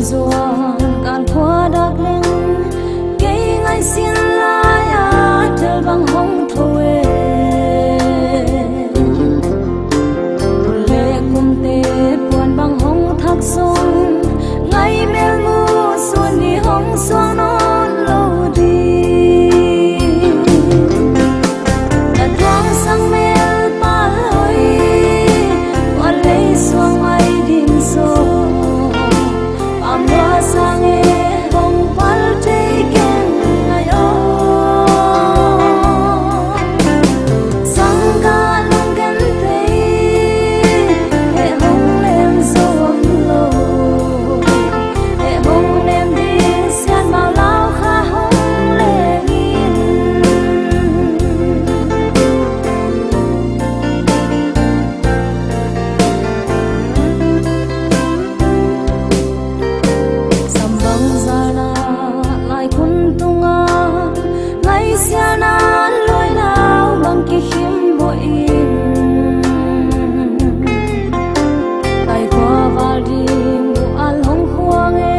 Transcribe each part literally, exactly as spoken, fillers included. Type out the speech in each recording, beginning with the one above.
Zuan kan khua dak leng, kei ngaihsin lai-a tel bang hong tho e. Tul le kumte puan bang hong thak zong, ngai mel mu sun ni hong suang nawn lo ding. Na tuang sang mel pal hoi, tua lei suang mai ding zaw. Pam lua sang e hong pal thei keng ngai aw. Sang ka lunggen thei, he hong lem zo om lo. He hong lem ding sian mau lau kha hong leng in. Sambang zana lai khun tunga, ngaihsiana luainau bang kikhim bawh in. Taikua val ding bual hong khuang e,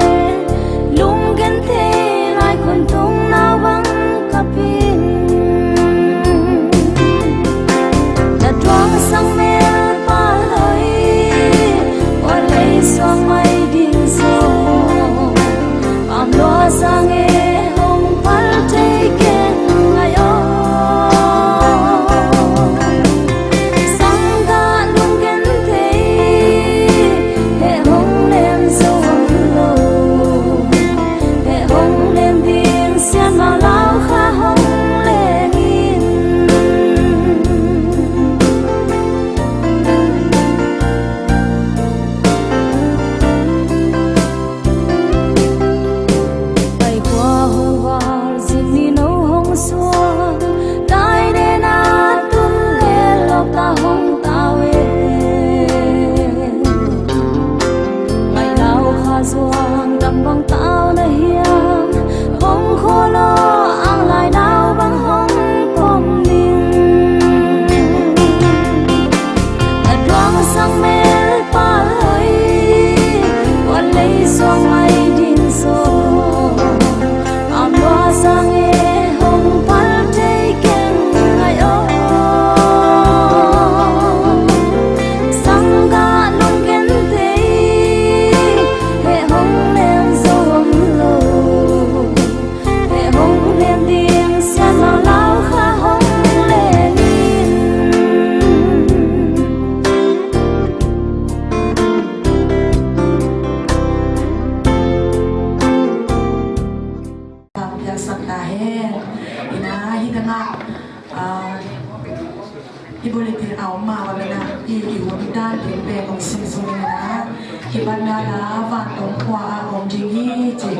lunggen thei lai khun tung nau bang kap in. Na tuang sang mel pal hoi, tua lei suang mai ding zaw. Pam lua sang e hong pal thei keng ngai aw. Sang ka lunggen thei, he hong lem zo om lo. He hong lem ding sian mau lau kha hong leng in. Taikua hong val zing ni no hong suang, tai nena tun le lok ta hong tau e. Ngai lau kha zuang dam bang tau na hiam, hong kholo ang lai nau bang hong pom ding. Na tuang sang mel pal hoi, tua lei suang mai ding zaw. Pam lua sang e hong pal thei keng ngai aw. Sang ka lunggen thei, he hong lem zo om lo. He hong lem ding sian mau lau kha hong leng in. Piaksak ta hen. Ina hi tangah, ah, i bulletin a om mah bangin ah, i, i hun dan ding pen hong sim sung in ah, kipatna la vantung khua ah om ding hi ci,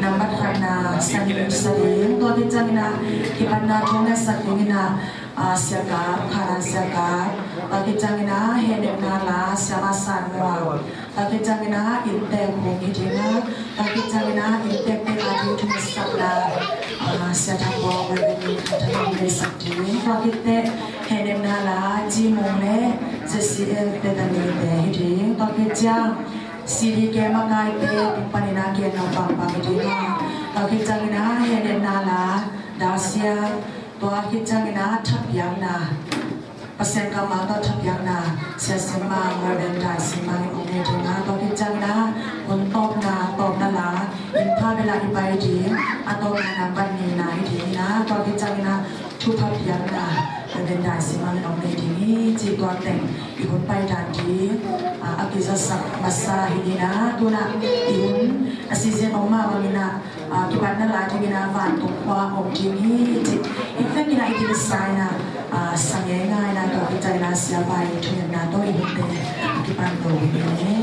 nambat khatna sa ding, sa ding. Tua khit ciangin ah, kipatna thu ngetsak dingin ah, ah, Sia Kap, Khanan Sia Kap. Tua khit ciangin ah, hehnepna la Siama San Muang. Tua khit ciangin ah, inntek hong hi ding a, tua khit ciangin ah, inntekte a ding thu ngetsak la, ah, Sia Thang Bawng, Reverend Thang Bawng, ngetsak ding. Tua khit teh, hehnepna la Ci Mung le Z C L te, Tani te hi ding. Tua khit ciang, C D K makaite tung panin ah gen nop bangbang hi ding a. Tua khit ciangin ah, hehnepna la Dasia, tua khit ciangin ah, thapiakna, Pasian kammal tawh thapiakna, Sia Sim Mang, Reverend Dai Sim Mang in hong nei ding a, tua khit ciangin ah, hun tawpna, tawpna la, innpha bel ah i pai ding, a tawpna nambat nihna hi ding a, tua khit ciangin ah, thupha piakna, Reverend Dai Sim Mang in hong nei ding hi, ci tua teng, i hun paidan ding, a, a kizasak masa hi ding a, tu-in ah, i hun, a season om mah bangin ah, Ah, kipatna la dingin ah vantung khua om ding hi ci. I vekin ah i dingsa in ah, ah, sa ngeingai in ah, tua khit ciangin ah Sia Vai thungetna tawh i hunte a kipan to hi.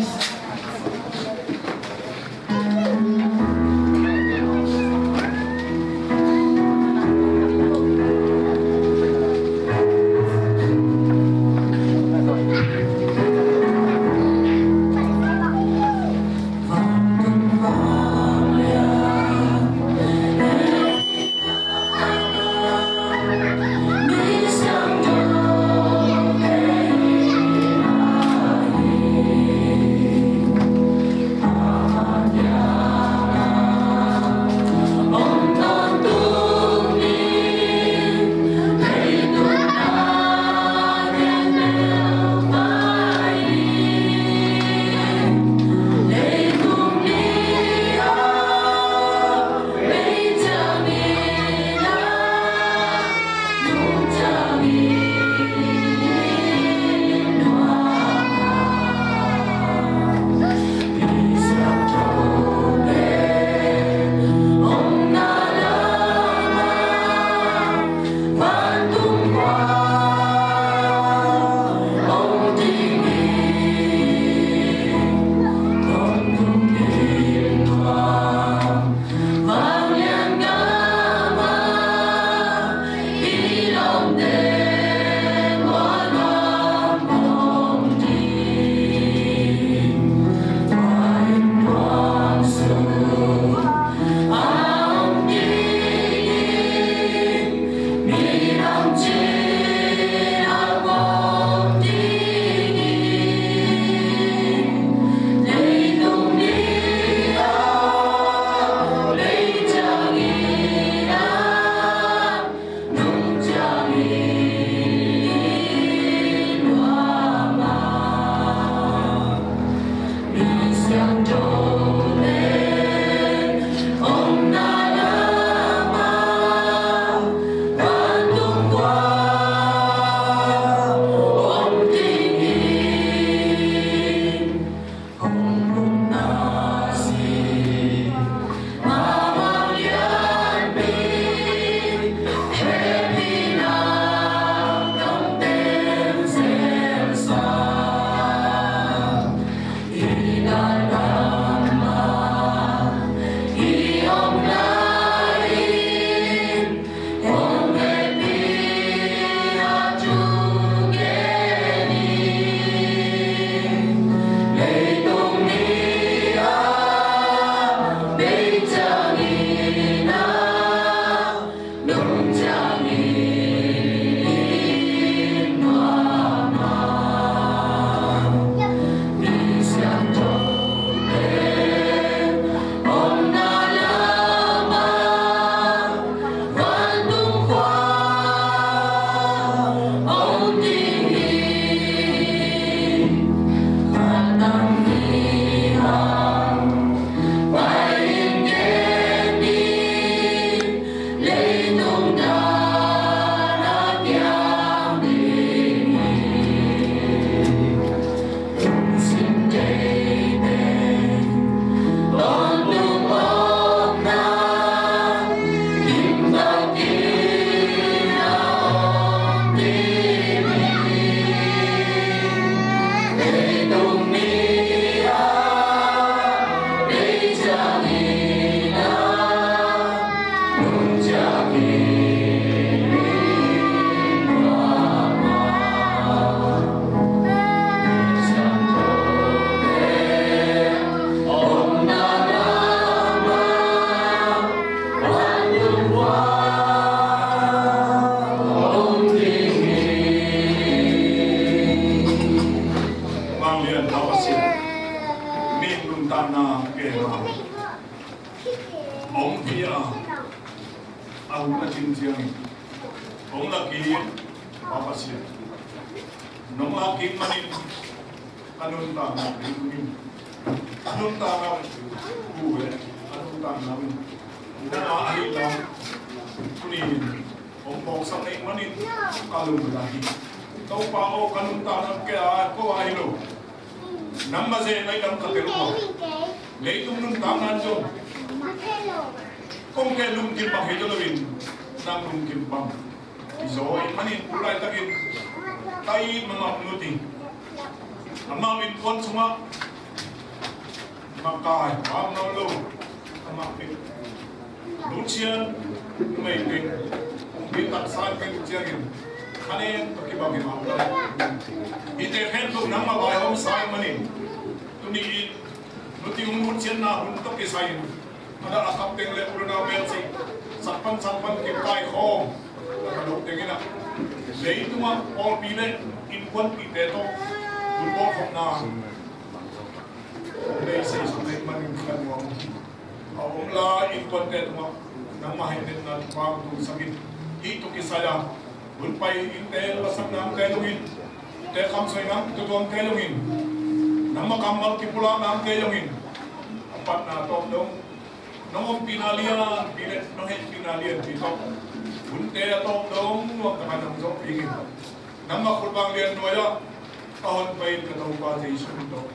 Kei a hong pia a hun a cin ciangin hong la kik Pa Pasian, nong la kik manin ka nuntakna in, ka nuntakna uh, ka nuntakna uh na ahih leh tuni in hong phawksak na hih manin ka lungdam hi. Topa aw, ka nuntakna kei a, ko a hi lo. Nangmah zen a i dam ka tel uh a, leitung nuntakna in zong kong ke lungkim bang hi lo in, nang lungkim bang i zaw ahih manin tu laitakin ka it mahmah uh nuti, amau innkuan sungah makai pau nawn lo, amah pek nusian numei teng kumpi taksa in pek ciangin a nen tawh kibang hi mah lo. Hihte khempeuh nangmah vaihawmsa ahih manin tuni in nuti hong nusiatna hun tawh kisai in a dah a kap teng le u le nau melsi, sak pan sang pan kipkai khawm a ka lo teng in ah leitungah pawlpi le innkuanpihte tawh hun bawlkhopna hong nei sei suk ahih manin ka nuam hi. A om lai innkuante tungah nangmah hehpihna thupha hong tungsak in. Hih tawh kisai a hun pai innte lasakna hong kei lo in, te kham soi nang tutuam kei lo in, nangmah kammal kipulakna hong kei lo in, a patna tawh dong nong ompihna lianpi le nong hehpihna lianpi tawh hunte a tawh dong nuam takin nang zawhpih in. Nangmah khut bang lian nuai-ah ka hong pai in ka Topa Jesuh min tawh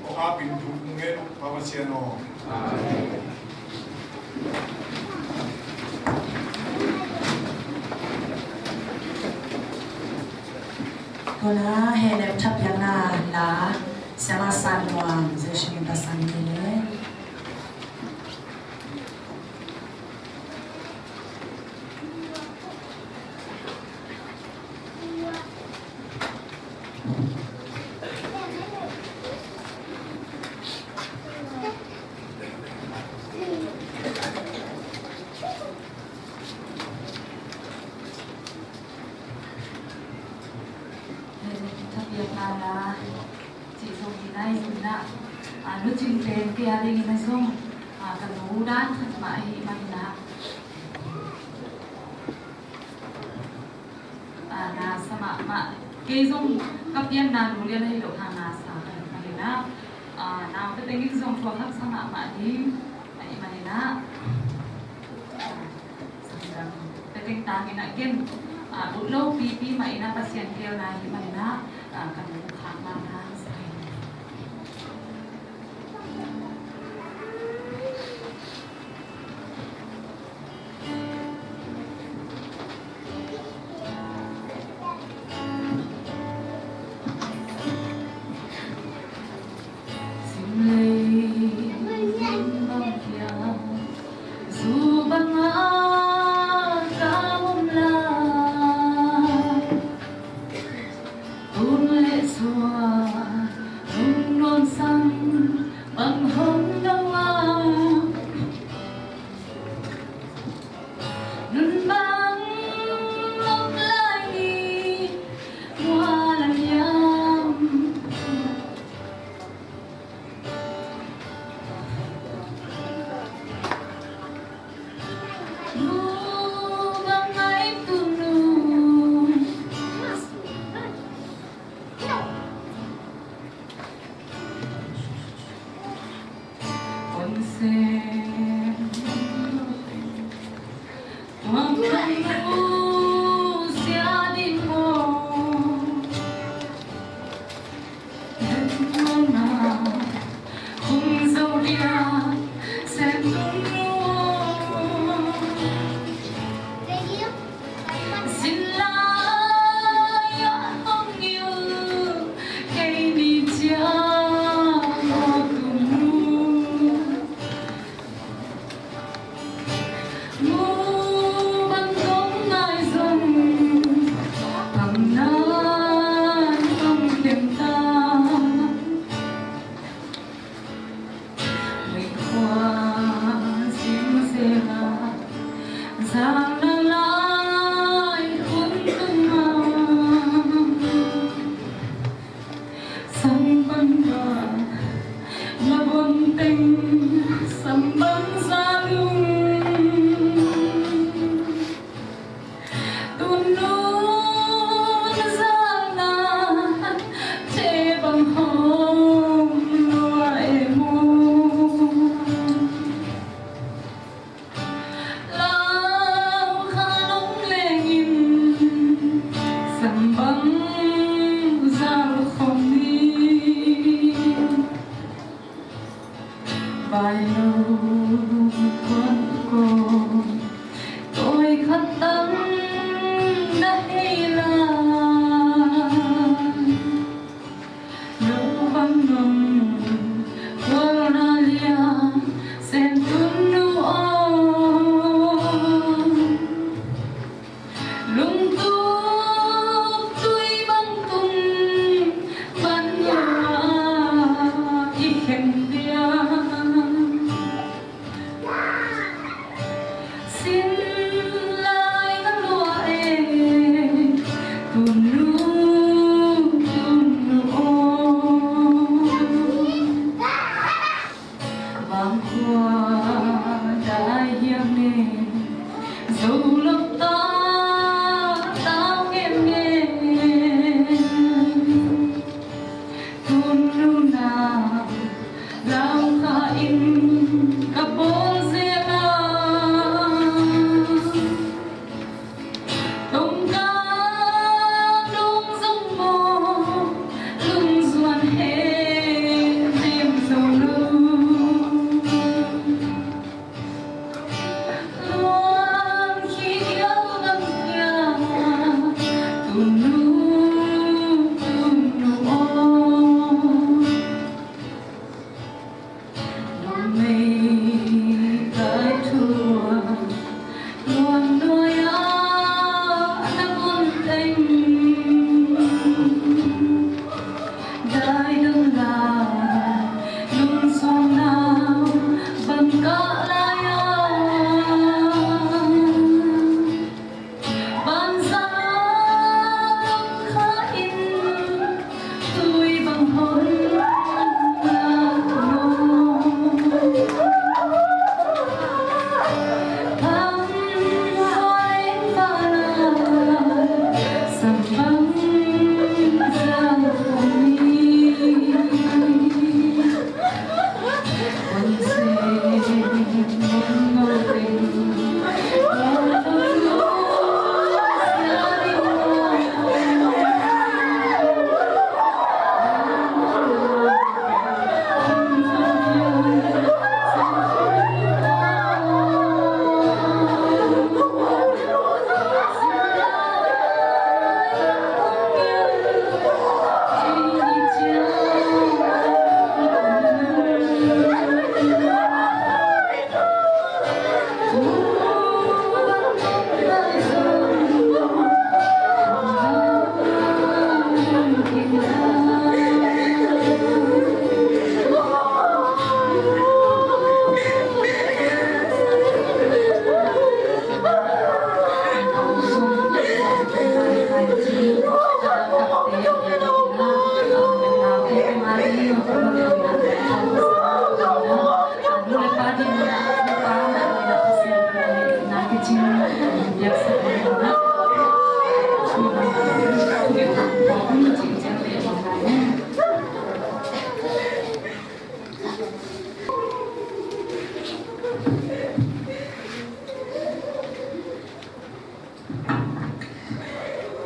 kong ap in thu kong ngen uh, Pa Pasian aw. Tuna Henem thapiakna la Siama San Nuam Jesuh min tawh sang ni le. Thapiakna la cih zong hi nai zong hi na, a, nu Cing pen kei a dingin a zong, a, ka nu dan khat mah ahih manin a, a, na sa mahmah. Kei zong ka pianna nu lian ahi lo hang na sa ka hih manin a, a, naute teng in zong thuak haksa mahmah ding ahih manin a, a, Sangdam te teng tangin a gen, a, ut lo pipi mah in a Pasian geelna ahih manin a, a, kan lungkham mahmah. Sim lei bang kia, zu banga ka om lai. Tung le sua, nung nuam sang bang hong dong a. Nun bang lom lai ni, mua lam yam. Nu bang ngai tu nu. Koi khat tang na hei lai, no bang nong kual na lian sem tun nu aw. Lungtup tui bang tung man a i khen dia. Sin lai ka lua e, tun nu, tun nu aw. Bang khua dai hiam ne, zo lok ta, tau ngen ngen. Tun nu na, lau kha in ka bawl zel a. Tongka nung zong maw, lungzuan he nem zo lo. Luang khi kiau lam kia, tun nu, tun nu aw. Lungmei kai thua, luan nuai-ah na mun teng. Dai dong la, lungsuang na bang kah lai-ah. Banza kha in tui bang hon lak lo. Pang vai vala sam bang zang kong ni.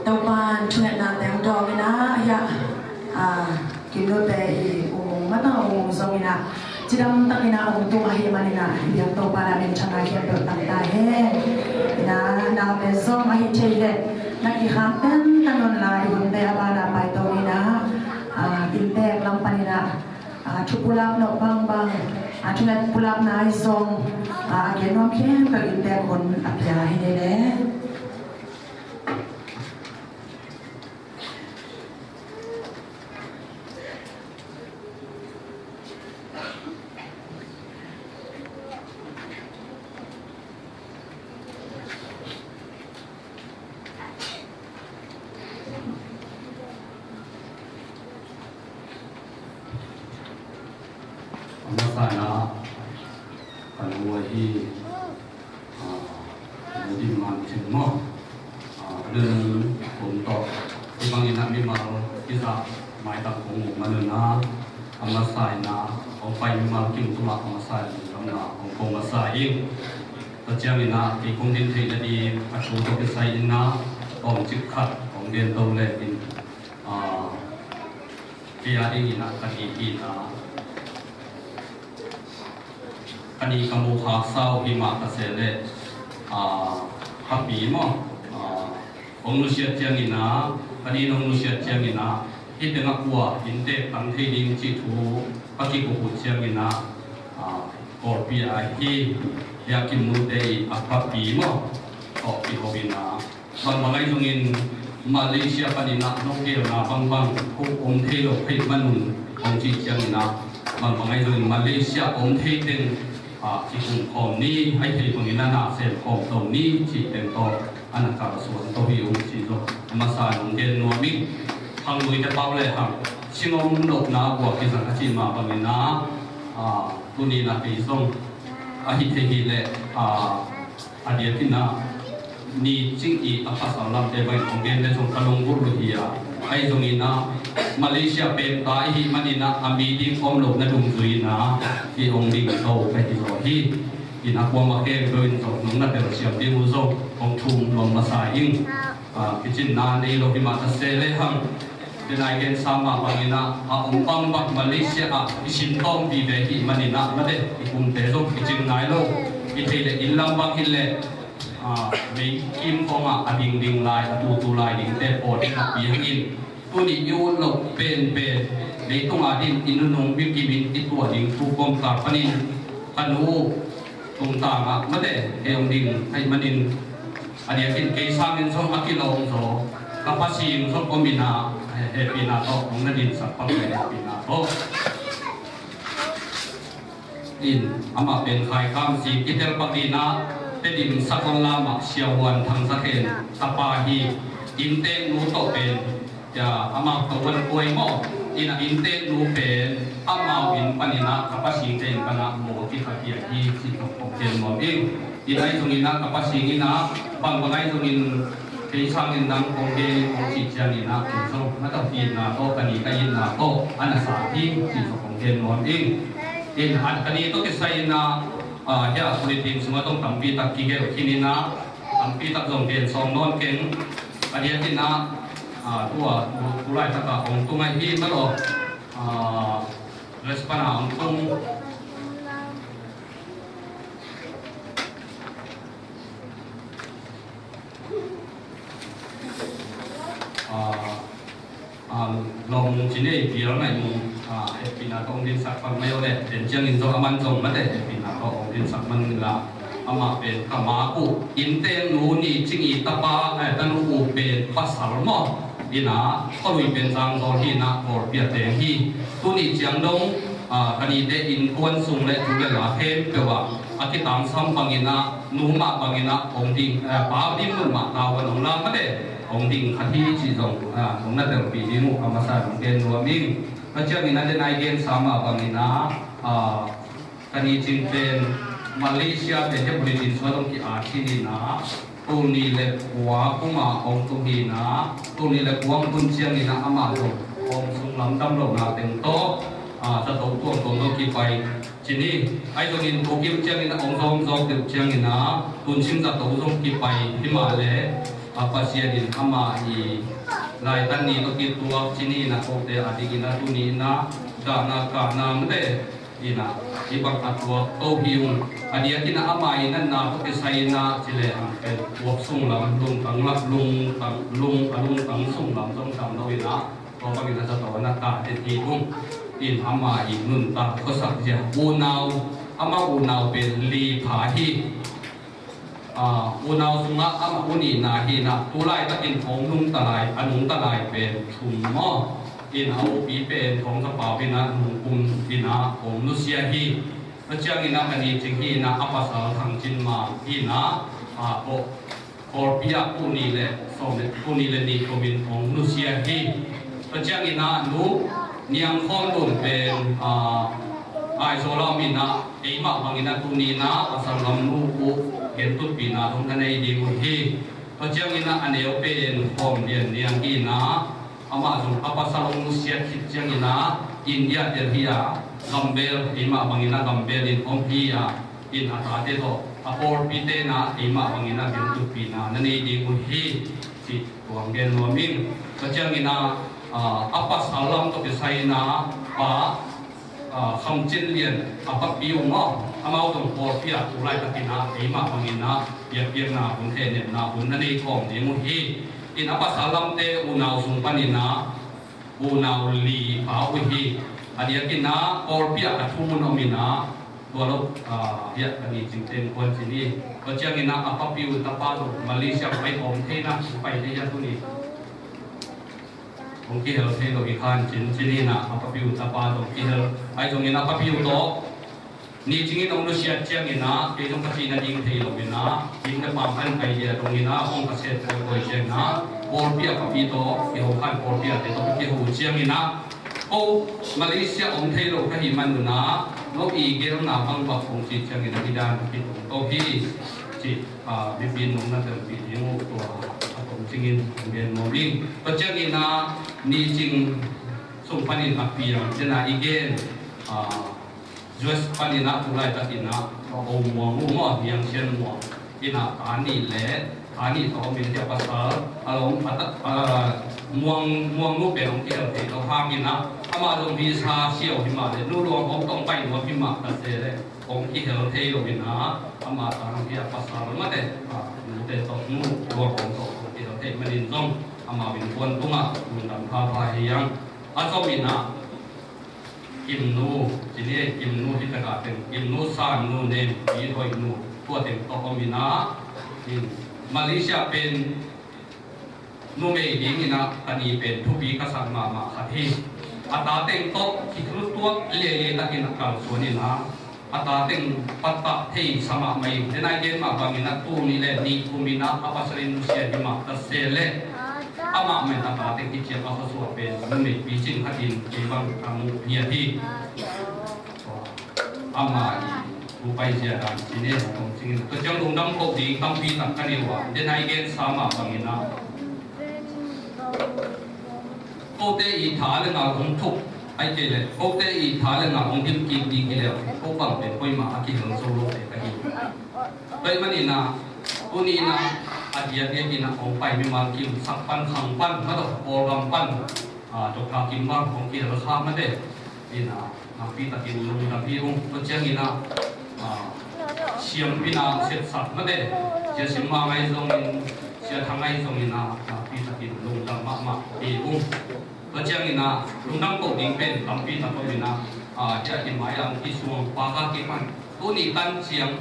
Topa'n thungetna teng dawng in ah, hiah, ah, Kimnute i u Mung, matang u Mung zong in ah, cidam takin ah hong tung ahih manin ah, i biak Topa'n ah minthanna khempeuh tang ta hen. In ah, naute zong ahih thei leh, na kikham tentan un la, i hunte a ban ah paito in ah, ah, inntek lam panin ah, ah, thu pulak nop bangbang, ah, thunget pulakna ahi zong, ah, a gen nuam khempeuh inntek hun a pia hi ni le. A masa in ah ka nu ahi, ah, Nu Dim Man Thin maw? Ah, a nunung hun tawh hih bangin ah mimal kizah mailam kong muh man un ah, a masa in ah hong pai mimal kim tung ah a masa in lungdamna kong ko masa ing. Tua ciangin ah kei kong din theih nading a thu tawh kisai in ah tawmcik khat kong gen to leng in, ah, kei a dingin ah ka nih in ah, Ka ni ka mu khaksa uh hi mah ta se leh, ah, ka pi maw, ah, hong nusiat ciangin ah, ka ni in hong nusiat ciangin ah, hih tengah kua inntek tang thei ding cih thu ka kikup uh ciangin ah, ah, Kawlpi ah hi, Lia Kim Nu te i a papi maw, tawh kiho in ah, bangbang ahi zongin Malaysia panin ah nong gelna bangbang hong om thei lo ahih manun hong cih ciangin ah, bangbang ahi zongin Malaysia om thei teng, ah, kihum khawm ni, ahi thei bangin ah na sem khawm to ni cih teng tawh a na kalsuan to hi ung cih zong a masa nong gen nuam ing. Khangluite pau le hang singom lohna guak kizang a cih mah bangin ah, ah, tuni in ah kei zong ahi thei hi leh, ah, a diakin ah ni cing i a pasal lamte bangin hong gen le zong ka lunggulh uh hi a. Ahi zongin ah Malaysia pen ta i hih manin ah a mi ding om lohna dungzui in ah i hong ding to ka hi zaw hi. In ah kuamah khempeuh in zong nong na telsiam ding uh zong hong thum nuam masa ing. Ah, kicinna nei lo hi mah ta se le hang, denai gensa mah bangin ah a om bangbang Malaysia ah i sin tawm vive hi manin ah mate, i kumte zong kicing nai lo. I thei leh inn lam bang hi leh, ah, mei kim khawng ah a dingding lai, a tutu lai dingte pawl in ah pi hangin, tuni i ut loh penpen leitung a ding i nunung mi kimin i tuah ding thu kawmkal panin ka nu tungtang ah mate, kei hong ding ahih manin, a diakin kei sangin zong a kilawm zaw ka pasing zong om in ah, hehpihna tawh hong na dinsak pak le hehpihna tawh. In amah pen Khaikam si kitel pak in ah, Tedim Sakon lam ah Sia Huan Thang Za Khen tapa hi. Inntek nu tawh pen, ya, amau tawh wan kuai maw. In ah inntek nu pen amau inn panin ah ka pasingte inn pan ah maw kikha hi cih tawh kong gen nuam ing. In ahi zongin ah ka pasing in ah bangbang ahi zongin kei sangin nang kong gen in kong cih ciangin ah kei zong na ka itna tawh, ka ni ka itna tawh a na sa hi cih tawh kong gen nuam ing. In ah ka ni tawh kisai in ah, ah, hia bulletin sungah zong tampi tak kigelh khin in ah, tampi tak zong gen sawm nawn keng. A diakin ah, ah, tua, tu, tu laitak ah hong tung ahi hi mah lo. Ah, respond ah hong tung. Ah, ah, lawmung ci nei pial ngaih mung, ah, hehpihna tawh hong dinsak pak mai aw le, den ciangin zong a man zong mate, hehpihna tawh hong dinsak man la, amah pen ka mak uh, inntek nu ni cing i tapa, eh, tanu uh pen pasal maw. In ah, khualui pen Zangzawl hi in ah, Kawlpi a teng hi. Tuni ciang dong, ah, ka nite innkuan sung le tu le la khempeuh ah a kitangsam bangin ah, nu mah bangin ah hong ding, eh, pa ding nu mah tau a nong lam mate, hong ding khat hi cih zong, ah, nong na telpih ding uh a masa nong gen nuam ing. Tua ciangin ah denai gensa mah bangin ah, ah, ka ni cing pen Malaysia pen hia bulletin sungah zong ki-at hi in ah, tul nih le kua kum ah hong tung hi in ah, tul nih le kua hong tun ciangin ah amah zong hawm sung lam dam lohna teng tawh, ah, zato tuamtuam zong kipai ci ni. Ahi zongin tu kim ciangin ah hong zawm zawm deuh ciangin ah tuncin zato zong kipai hi mah leh, ah, Pasian in amah i laitan ni tawh kituak ci ni in ah, kote a dingin ah tuni in ah gahna kahna mate in ah, hih bang a tuak to hi ung. A diakin ah ama i natna tawh kisai in ah ci lehang pen tuak sung lam, lungtang lam, lungtang, lung, a lungtang sung lam zong tam lo in ah, tua bangin a zato na kah den hi ung. In ama i nuntak khuasak zia unau, ama unau pen li pha hi. Ah, unau sungah amah u nihna hi in ah, tu laitakin hong nungta lai, a nungta lai pen thum maw. In a upi pen Thawng Za Pau hi in ah, nungkum in ah hong nusia hi. Tua ciangin ah ka ni cing hi in ah, a pasal Thang Cin Mang hi in ah, ah, Kaw-, Kawlpi ah tul nih le sawm le, tul nih le nih kumin hong nusia hi. Tua ciangin ah nu Niang Khawm Lun pen, ah, Aizawl ah om in ah, eimah bangin ah tuni in ah pasal lam nu uh gentutpihna zong na nei ding uh hi. Tua ciangin ah a neu pen Khawm Lian Niang hi in ah, amah zong a pasal hong nusiat khit ciangin ah India, Delhi ah gambel, eimah bangin ah gambel in om hi a, in a tate tawh a pawlpite in ah eimah bangin ah gentutpihna na nei ding uh hi, cih tua hong gen nuam ing. Tua ciangin ah, ah, a pasal lam tawh kisai in ah pa, ah, Kham Cin Lian a papi uh maw, Amau zong pawlpi ah tu laitakin ah eimah bangin ah biakpiakna hun, hehnepna hun na nei khawm ding uh hi. In a pasal lamte unau sung panin ah unau li pha uh hi. A diakin ah pawlpi ah a thu mun om in ah tua lo, ah, hiah ka ni cingte in kuan cin hi. Tua ciangin ah a papi uh tapa zong Malaysia pai om thei na, pai thei hiah tuni. Hong kihel thei lo hi khan cin, cin hi na, a papi uh tapa zong kihel. Ahi zongin a papi uh tawh ni cingin hong nusiat ciangin ah, kei zong ka cihna ding thei lo in ah, ding le pam khan kai dia dongin ah, hong ka set kawikawi ciangin ah, pawlpi ah papi tawh kiho khan, pawlpi ah te tawh kiho ciangin ah, ko Malaysia om thei lo ka hih manun ah, no i gelna bangbang kong cih ciangin ah, hi dan ka kitung to hi, cih, ah, mipi in nong na telpih ding uh, tua a tom cingin hong gen nuam ing. Tua ciangin ah, ni cing sung panin a piang, den a i gen, ah, U S panin ah tu laitakin ah, a om muang uh maw, Niang Sian Muang. In ah ta nih le, ta nih tawh om in, hiah pasal a lawm a ta, a, muang, muang nu pen hong kihel thei lo hangin ah, amah zong visa siau hi mah le, nu luang hong tong pai nuam hi mah ta se le, hong kihel thei lo in ah, amah ta hong hiah pasal mate, a, nute tawh nu luang hong tawh hong kihel thei manin zong, amah in kuan tungah lungdam pha pha hi hang. A zom in ah, Kimnu, cini ei Kimnu hi takah teng, Kimnu, Sannu, Nempi, Hoihnu, tua teng tawh om in ah, in Malaysia pen numei dingin ah ka ni pen thupi ka sak mahmah khat hi. A ta teng tawh kithulutuak leilei takin a kalsuan in ah, a ta teng pattah thei sa mahmah in, den a i gen mah bangin ah tuni le nih kum in ah a pasal in nusia hi mah ta se le, amah mah in a ta teng kiciam a khuasuah pen numei picing khat in kei bang ka muh hiat hi. Amah i thu paizia dan cine hong kong cingin, tua ciang lungdam koh ding tampi tak ka nei uh a, den a i gensa mah bangin ah, kote i tha le ngal hong thuk, ahih kei leh kote i tha le ngal hong him kik ding hi leh, ko bang pen koimah a kihel zo lote ka hi. Tua ahih manin ah, tuni in ah, a diakdiakin ah hong pai mimal kim sak pan, khang pan, mah tawh Kawlgam pan, ah, Doctor Kim bang hong kihel kha mate in ah, nakpi takin lungdam hi ung. Tua ciangin ah, ah, siampi na sep sak mate, Sia Sim Mang ahi zongin, Sia Thang ahi zongin ah, nakpi takin lungdam mahmah hi ung. Tua ciangin ah, lungdam koh ding pen tampi tak om in ah, ah, hiah i mai-ah hong kisuang pa ka kipan, tuni tan ciang,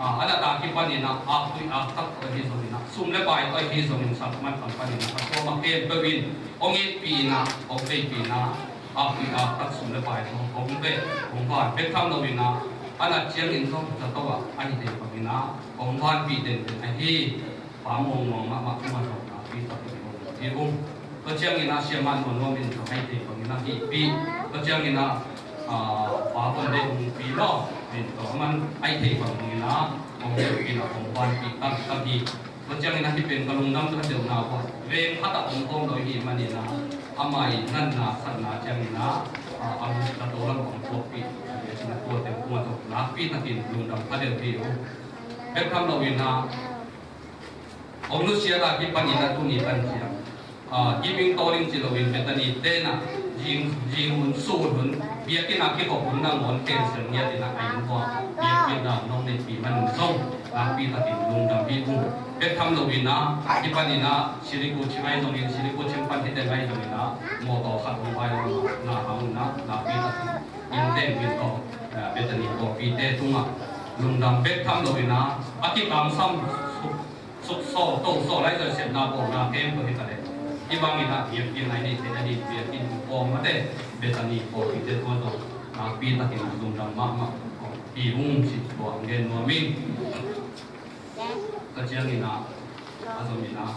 ah, a nat a kipanin ah, aktui aktak tawh ahi zongin ah, sum le pai tawh ahi zongin, sakman kam panin ah, a tuam a khempeuh in hong itpih in ah, hong veipih in ah, aktui aktak sum le pai tawh hong ve, hong van bek tham lo in ah, a nat ciangin zong zato ah, a hi thei bangin ah hong vanpih denden ahi. Pa Muang Muang mahmah tungah zong nakpi takin lungdam hi ung. Tua ciangin ah Sia Mah Nuam Nuam in zong a hi thei bangin ah hihpih. Tua ciangin ah, ah, Pa Von Deih Hungpi maw, in tawh aman a hi thei bangin ah hong hihpih in ah hong vanpih taktak hi. Tua ciangin ah hih pen ka lungdam ka deuhna uh ah, veng khat ah om khawm lo i hih manin ah, ama i natna satna ciangin ah, ah, a lungdam lam hong tuakpih, a biakinn a tuate tungah zong nakpi takin lungdam ka deuh hi ung. Bek tham lo in ah, hong nusiat a kipanin ah tuni tan ciang, ah, giving tolling ci loin Bethany te in ah, zing, zing hun, sun hun, biakinn a kikhop hun nangawn cancel ngiat in ah, a inn uah biakpiakna nong neihpih man un zong nakpi takin lungdam hi ung. Bek tham lo in ah, kipanin ah Sirikuching ahi zongin, Sirikuching pan hih teng ahi zongin ah, mawtaw khat hong vai lo na hang un ah, nakpi takin inn teng inn tawh, ah, Bethany pawlpite tungah lungdam bek tham lo in ah, a kitangsam suk suk sawl, to sawl, lai zoi sepna bawlna khempeuh hi ta leh, hih bangin ah biakpiakna i neih theihna ding biakinn pawlmate, Bethany pawlpite tungah zong nakpi takin lungdam mahmah hi ung cih tua hong gen nuam ing. Tua ciangin ah, a zom in ah,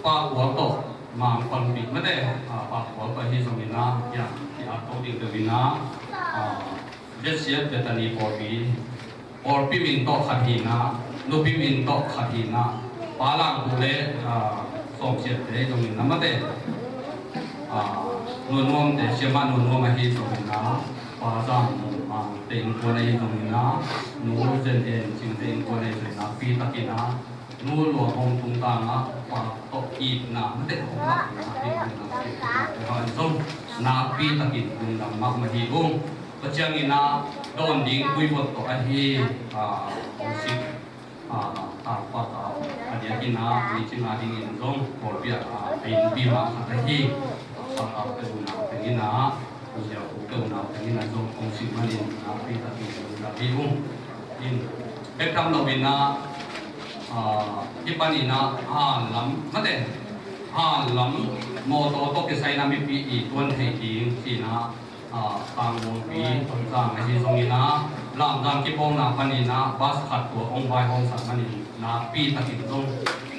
Pa Kual tawh Mang Pangpih mate, ah, Pa Kual tawh ahi zongin ah, hiah, hiah a to ding deuh in ah, ah, Bethsiat Bethany pawlpi, pawlpi min tawh khat hi in ah, nupi min tawh khat hi in ah, Pa Langpu le, ah, Sawmsiatte ahi zongin ah mate, ah, Nuam Nuamte, Sia Mah Nuam Nuam ahi zongin ah, Pa Zam Mung Mangte innkuan ahi zongin ah, Nu Zen En Cingte innkuan ahi zongin ah, nakpi takin ah, Nu Luang Hong tungtang ah, Pa tawh itna mate hong ngah in ah, hih bangin ah, hih bangin ah zong nakpi takin lungdam mahmah hi ung. Tua ciangin ah, Dawn ding tuivot tawh ahi, ah, homesick, ah, tangpa tau a diakin ah, licing a dingin zong Kawlpi ah, ah, a innpi mah khat ahi, Sangkah peuh unau tengin ah, Ziau peuh unau tengin ah zong homesick manin nakpi takin lungdam hi ung. In, bek tham loin ah, ah, hih panin ah, hanlam, mate, hanlam, mawtaw tawh kisai in ah mipi i tuan thei ding, ci-in ah, ah, Tangmuangpi, Tonzang ahi zongin ah, lamdang kipawlna panin ah, bus khat tua hong vaihawmsak manin, nakpi takin zong,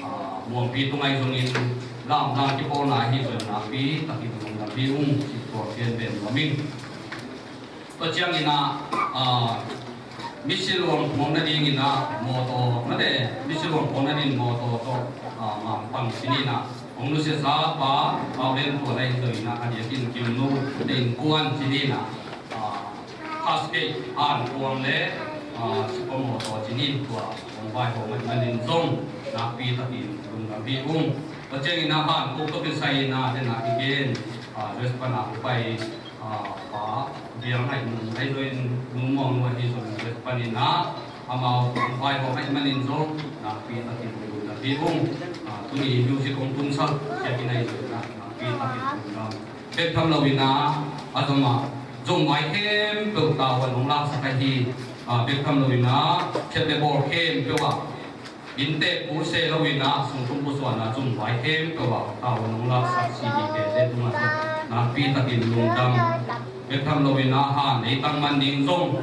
ah, Muangpi tung ahi zongin, lamdang kipawlna ahi zongin nakpi takin lungdam hi ung, ci tua gen nuam ing. Tua ciangin ah, ah, misi luang puang nadingin ah, mawtaw, mate, misi luang puang nadingin mawtaw tawh, ah, Mangpang ci-in ah, hong nusiasa pa, Pau Lian Tual ahi zongin ah, a diakin Kim Nu, te innkuan ci-in ah, ah, Cascade, hankuang le, ah, Super Mawtaw ci-in tua hong vaihawm ahih manin zong, nakpi takin lungdam hi ung. Tua ciangin ah, hankuang tawh kisai in ah, den ah i gen, ah, U S pan ah hong pai, ah, pa Biang Ngaih Nung ahi zongin, Nu Muang Nu ahi zongin, U S panin ah, amau hong vaihawm ahih manin zong, nakpi takin lungdam hi ung. Ah, tuni music hong tunsak, siakin ahi zongin ah, nakpi takin lungdam. Bek tham loin ah, a zom ah, zom vai khempeuh tavuan hong laksak ahi, ah, bek tham loin ah, thiat le bawl khempeuh ah, inntek kul se loin ah, sungtum pusuan ah, zom vai khempeuh ah, tavuan hong laksak C D K te tungah zong, nakpi takin lungdam. Bek tham loin ah, han ei tang man ding zong,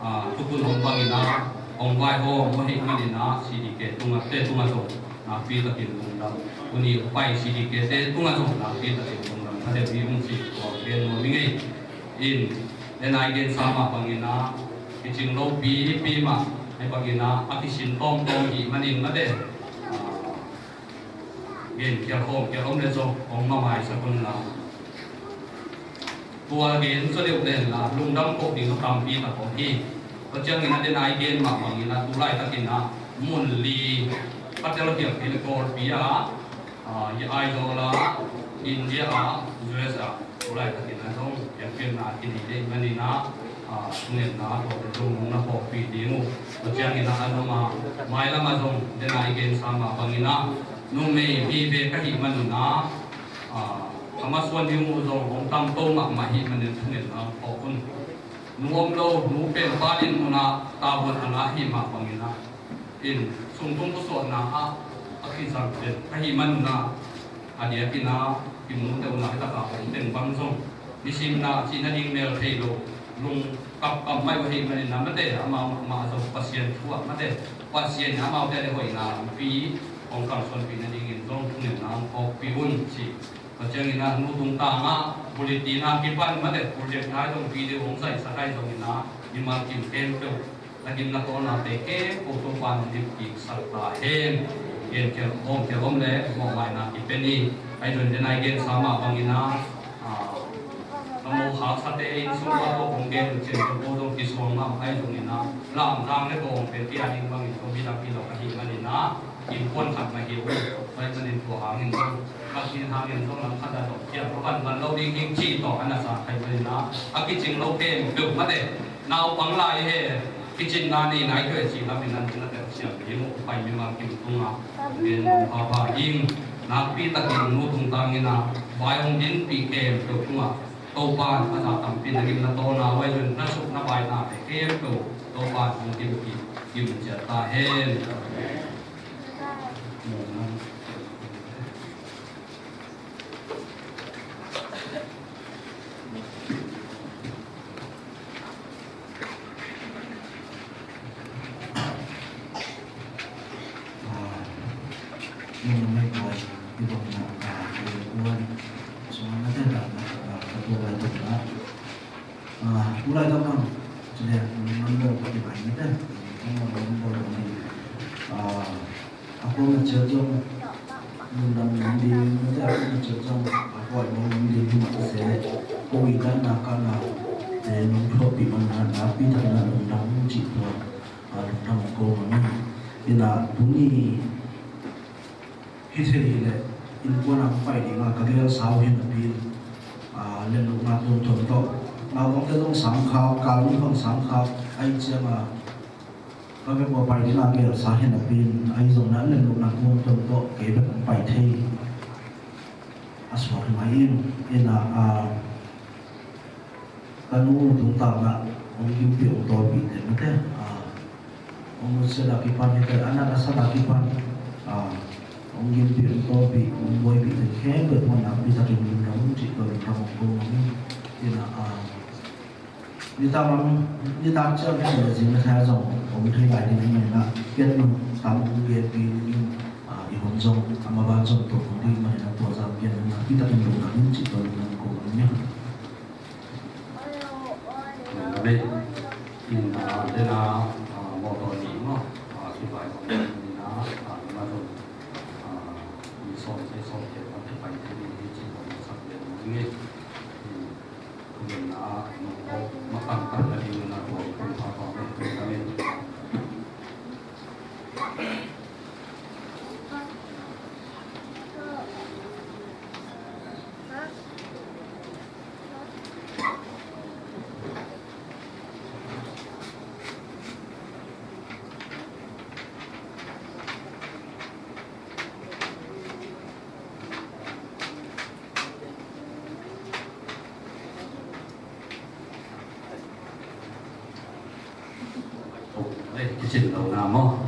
ah, thukhun hong bangin ah, hong vaihawm ahih manin ah, C D K tungah, te tungah zong, nakpi takin lungdam. Tuni hong pai C D K te tungah zong, nakpi takin lungdam. Kha deuh hi ung ci tua gen nuam ing ei. In, den a i gensa mah bangin ah, kicing lopi pi mah, ahih bangin ah, a kisin tawmtawm hi manin mate, ah, gen khial khawm khial om le zong, hong mamaisak un la. Tua gen zaw deuh len la, lungdam koh ding zong tampi tak om hi. Tua ciangin ah, den a i gen mah bangin ah, tu laitakin ah, mun li, ka tel khial kei le Kawlpi ah, ah, i Aizawl ah, India ah, U S ah, tu laitakin ah zong, pianpilna kinei ding manin ah, ah, thungetna tawh te zong hong na phawkpih ding uh. Tua ciangin ah, a zom ah, mailam ah zong, den a i gensa mah bangin ah, numei vive ka hih manun ah, ah, a masuan ding uh zong hong tamto mahmah hih manin thungetna hong phawk un. Nu om lo, nu pen pa din mun ah tavuan a la hi mah bangin ah, in, sungtum pusuahna ah, a kizang pen ka hih manun ah, a diakin ah, i nute uh na hi tak a hong teng bang zong, nisimna cih nading mel thei lo, lung kapkap mai uh ahih manin ah mate, amau mahmah zong Pasian thu ah mate, Pasian in amaute a le hoihna lampi hong kalsuanpih nadingin zong thungetna hong phawkpih un ci. Tua ciangin ah, nu tungtang ah, bulletin a kipan mate, project na zong video hong zaisak ahi zongin ah, mimal kim khempeuh, na gimna tawlnate khempeuh Topa'n hong dipkiksak ta hen. Gen khial, bawm khial om le, mawhmaina kipen hi. Ahi zongin den a i gensa mah bangin ah, ah, a mo khaksate inn sung ah tawh hong gen uh ciang khempeuh zong kisuang mahmah ahi zongin ah, lamdang le bawm pen tia ding bangin, tua midang hi lo ahih manin ah, innkuan khat mah hi uh, ahih manin tua hangin zong, ka sin hangin zong lam khat a dong kiang, ka van van lo ding hing ci tawh a na sa khai manin ah, a kicing lo khempeuh mate, naupang lai he, kicinna nei nai tuai ci lamin an na tel siam ding uh, pai mimal kim tungah, gen papa ing, nakpi takin nu tungtang in ah, vai hong dinpih khempeuh tungah, Topa'n a za tampi na gimna tawlna uh ahi zongin na suk na bainate khempeuh Topa'n hong dinpih gim ciat ta hen. Ah, nung na mai kawai, i bang na, ah, i kuan, so na te da na, ah, ka tu lai tu na. Ah, tu lai tu bang, cile, nung na mo ka ti bai ni te, nung na mo ka ti bai ni. Ah, a ko na cil jong, nung na mo di, na te a ko na cil jong, a ko mo di, di ma se, ko i dan na ka na, eh, nung thua pi man na, na pi dan na nung na mo ci tua. A lungdam ko mangin. Ina tuni hi thei hi le, innkuan a pai ding a ka gel sau hi napi in, a, len lukna tuamtuam tawh, Naupangte zong sangkhak, kal ni bang sangkhak, ahi cianga ka vek ua pai ding a gelsa hi napi in, ahi zong na len lo na guam tuam tawh kei bek hong pai thei a suak hi mai in, ina, a, ka nu tungtang ah hong gimpi hong tawlpih te mate, a, hong nusiat a kipan hi te, a nat a sat a kipan, a, hong gimpi hong tawlpih hong buaipih te khempeuh hong nakpi takin lungdam cih tawh lungdam hong ko mangin, ina, a, nitak lam, nitak ciang thei le zing le thei zong om thei lai ding ahih manin ah, pian nung tam hong genpi dingin, a, i hun zong a maban zong tua hong ding manin ah, tua zang pian nung nakpi takin lungdam in cih tawh lungdam ko mangin. Amen. In, a, dena, a, mawtaw nih maw, a, kivai kong in, a, a, ma zong, a, mi sawm, sei sawm te, a, te pai te ni hi ci kong sak den ni. In, Kuminna nungkop makangkang nading na tuang kum pha pha me kum kamin. Ei, kicin lo na maw?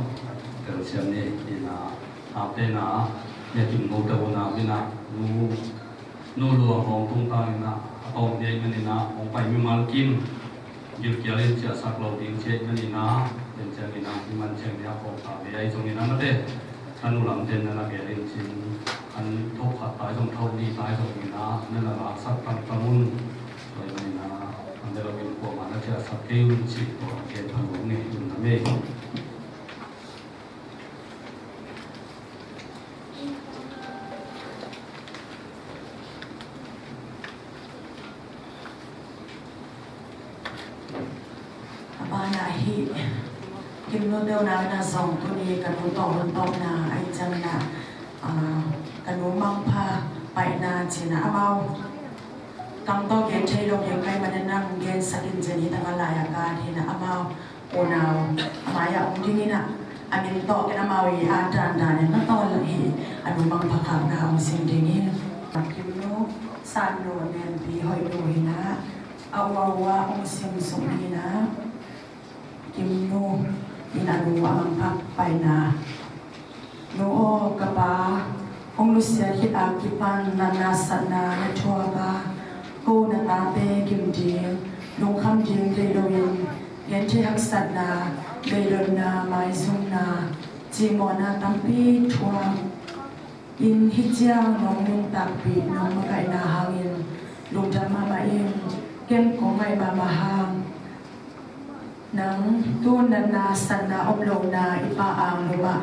Telsiam ni, ina, aute na, nia kim no te una, bina, nu, nu luang hong tung ta ina, a tawm dia ina, ina, hong pai mimal kim. Gilkial in ciahsak lo ding ci ahih manin ah, ken ciangin ah, hih man ciangin ah, kawmkal ve ahi zongin ah, mate, ka nu lamte na na gel in cin, an thok khat tai zong, thok nih tai zongin ah, na na laksak tangtang un. Tua ahih manin ah, an ne lo in kuamah na ciahsak kei un ci, tua ken phan lo ngei un na mei. A banah hih Kimnu te una na zong tuni ka nu tawh hun tawpna ahi ciangin ah, ah, ka nu Mangpha paina cih na amau kam tawh gen thei lo gen kai manin ah hong gensak in ci ni, tangah lai-ah ka ding na amau unau a mai-ah hong dingin ah, a min tawh ken amau i a dandan in na tawh hi, a nu Mangpha khakna hong sim ding hi. Kimnu, Sannu, Nenpi, Hoihnu hi na, a uaua hong sim sung hi na, Kimnu in a nu a Mangpha paina. Nu aw, ka pa hong nusiat khit a kipan natna satna na thuak a, ko na tate gim ding, lungkham ding deih loin, genthei haksatna, beidonna, maizumna, cimawhna tampi thuak in, hih ciang nong nuntakpih, nong makaihna hangin lungdam mahmah ing. Ken kong ngaih mahmah hang. Nang tu natna satna om lohna i pa ang lum ah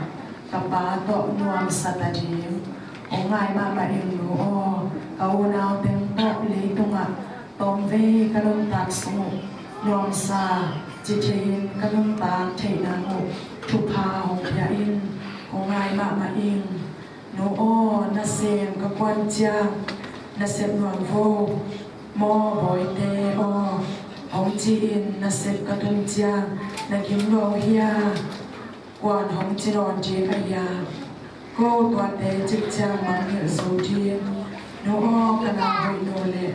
ka pa tawh nuamsa ta ding hong ngai mahmah ing nu aw. Ka unau teng tawh leitungah tawmvei ka nuntak sung uh nuamsa ci thei in ka nuntak theih nang uh thupha hong pia in, hong ngai mahmah ing. Nu aw, nasem ka kuan ciang nasep nuam vo maw, bawite aw, hong ci-in nasep ka tun ciang na gim lo hia? Kuan hong ci nawn ding a hia? Ko tuate cik ciang mangngilh zo ding. Nu aw, ka na hoih nu leh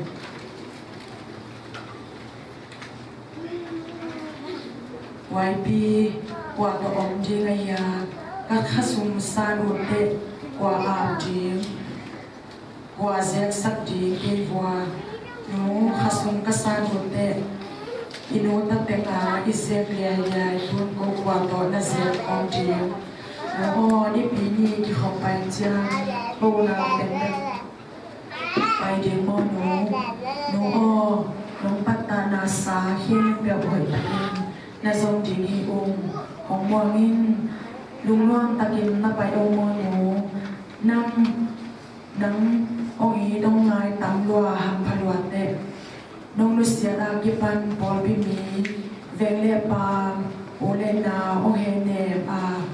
Huaipi kua tawh om ding a hia? Ka khasum san uh teh kua ap ding, kua zeksak ding kei vua? Nu, khasum ka san uh teh i nu ta teng a i zek liailiai tun ko kua tawh na zek om ding? Nu aw, nipi ni kikhop pai ciang ko unau teng bek pai ding maw nu? Nu aw, nong pattahna sa khempeuh hoih takin na zong ding hi ung. Hong muang in, lungnuam takin na pai o maw nu? Nang, nang hong it hong ngai tam lua hampha lua teh. Nong nusiat a kipan pawlpi mi, veng le paam, u le nau, hong henem a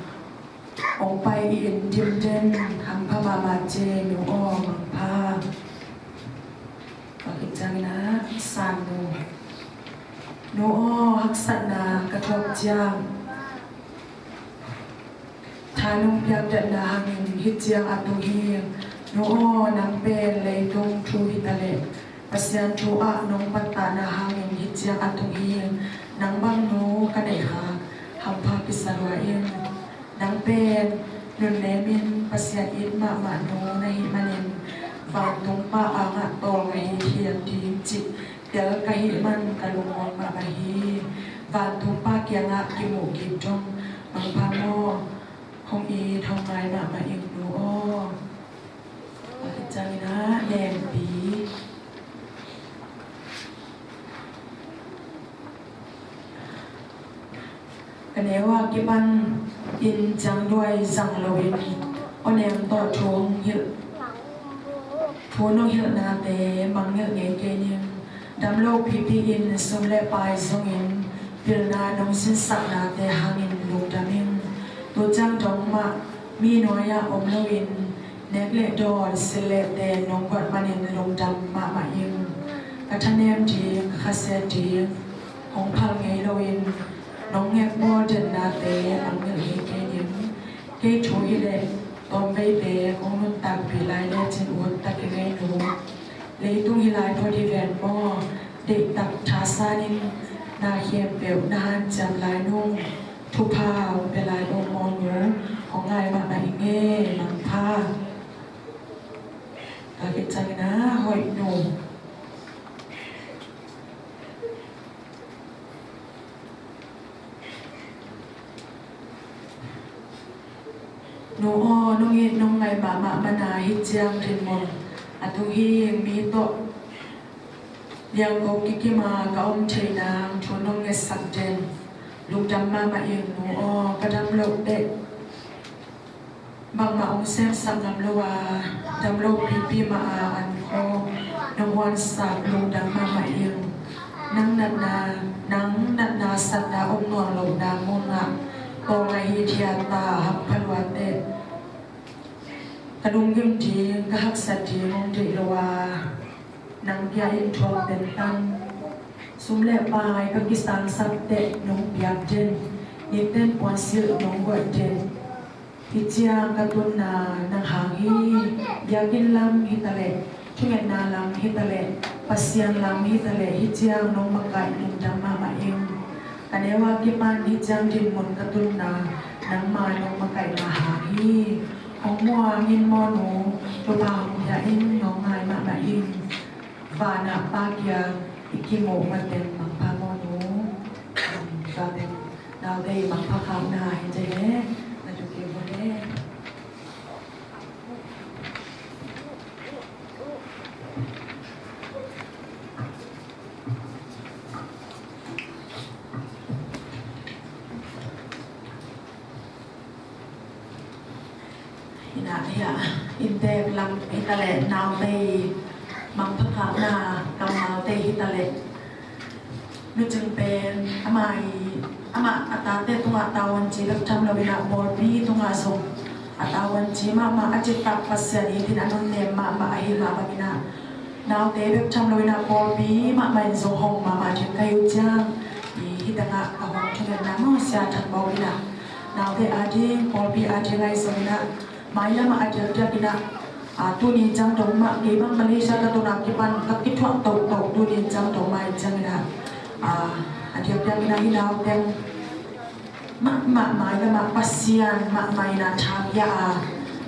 hong pai in dimden hampha mahmah cih nu aw, mangpha. Tua khit ciangin ah Sannu. Nu aw, haksatna ka thuak ciang tha nong piakdatna hangin hih ciang a tung hi. Nu aw, nang pen leitung thu hi ta leh Pasian thu ah nong pattahna hangin hih ciang a tung hi. Nang bang nu ka neih khak hampha kisa lua ing. Nang pen nunnemin Pasian it mahmah nu na hih manin vantung pa angah tawlnga hi hiam ding cih tel ka hih man ka lungmuang mahmah hi. Vantung pa kiangah kimuh kik dong mangpha maw. Hong it hong ngai mahmah ing nu aw. A khit ciangin ah Nempi. Ka neu a kipan in ciangduai zang loin aw nem tawh thu hong hilh, thu nong hilhnate mangngilh ngei kei ning. Dam lo pipi in sum le pai zongin pilna nong sinsaknate hangin lungdam ing. Tu ciang dong mah mi nuai-ah om loin nek le dawn, sil le ten nong guat manin lungdam mahmah ing. Ka thanem ding, ka khasia ding hong phal ngei loin nong ngekbawl dennate mangngilh ngei kei ning. Kei thu hileh tawmvei bek hong nuntakpih lai lecin ut tak hi ngei nu. Leitung hi lai phot hi ven maw. Deihtak thasan in na khempeuh na hanciam lai nung. Thupha hong pia lai ung maw nu. Hong ngai mahmah ing e, mangpha. Ka khit ciangin ah Hoih nu. Nu aw, nong it nong ngai mahmah mana hih ciang dinmun a tung hi. Mi tawh liangko kikim a ka om thei nang thu nong ngetsak den lungdam mahmah ing nu aw. Ka dam loh teh bangmah hong semsak ngam lo a, dam lo pipi mah a an khawng nong huansak lungdam mahmah ing. Nang natna, nang natna satna om nawn lohna munah tawlnga hi thiat ta hampha lua teh. Ka lunggim ding, ka haksa ding hong deih lo a, nang kia in thuak bentan. Sum le pai ka kisangsak teh nong piak den, niten puansilh nong guat den. Hih ciang ka tunna nang hang hi. Biakinn lam hi ta leh, thungetna lam hi ta leh, Pasian lam hi ta leh, hih ciang nong makaih lungdam mahmah ing. Ka neu a kipan hih ciang dinmun ka tunna nangma nong makaihna hang hi. Hong muang in maw nu, thupha hong pia in, nong ngai mahmah ing. Vanah Pa kiang i kimuh mateng mangpha maw nu. Tua teng naute i mangpha khakna hi te he. Na tu ke vo he. Hi na, hi a, inntek lam hi ta leh, naute i mangpha khakna kammalte hi ta leh. Nu Cing pen amah i, amah a tate tungah tavuanci bek tham lo in ah, pawlpi tungah zong a tavuanci mahmah, a citak Pasian it in a nunnem mahmah ahih mah bangin ah, naute bek tham lo in ah, pawlpi mahmah in zong hong mahmah ding ka hi uh ciang, i hih tengah ka hong thungetna maw, Sia Thang Bawk in ah, naute ading, pawlpi ading ahi zongin ah, mailam ah a diakdiak in ah, a, tuni ciang dong mah, kei bang Malaysia ka tun a kipan ka kithuah tohtoh, tuni ciang dong mah hi ciangin ah, a, a diakdiak in ah hih nauteng mahmah mailam ah Pasian mahmah in ah tha pia a,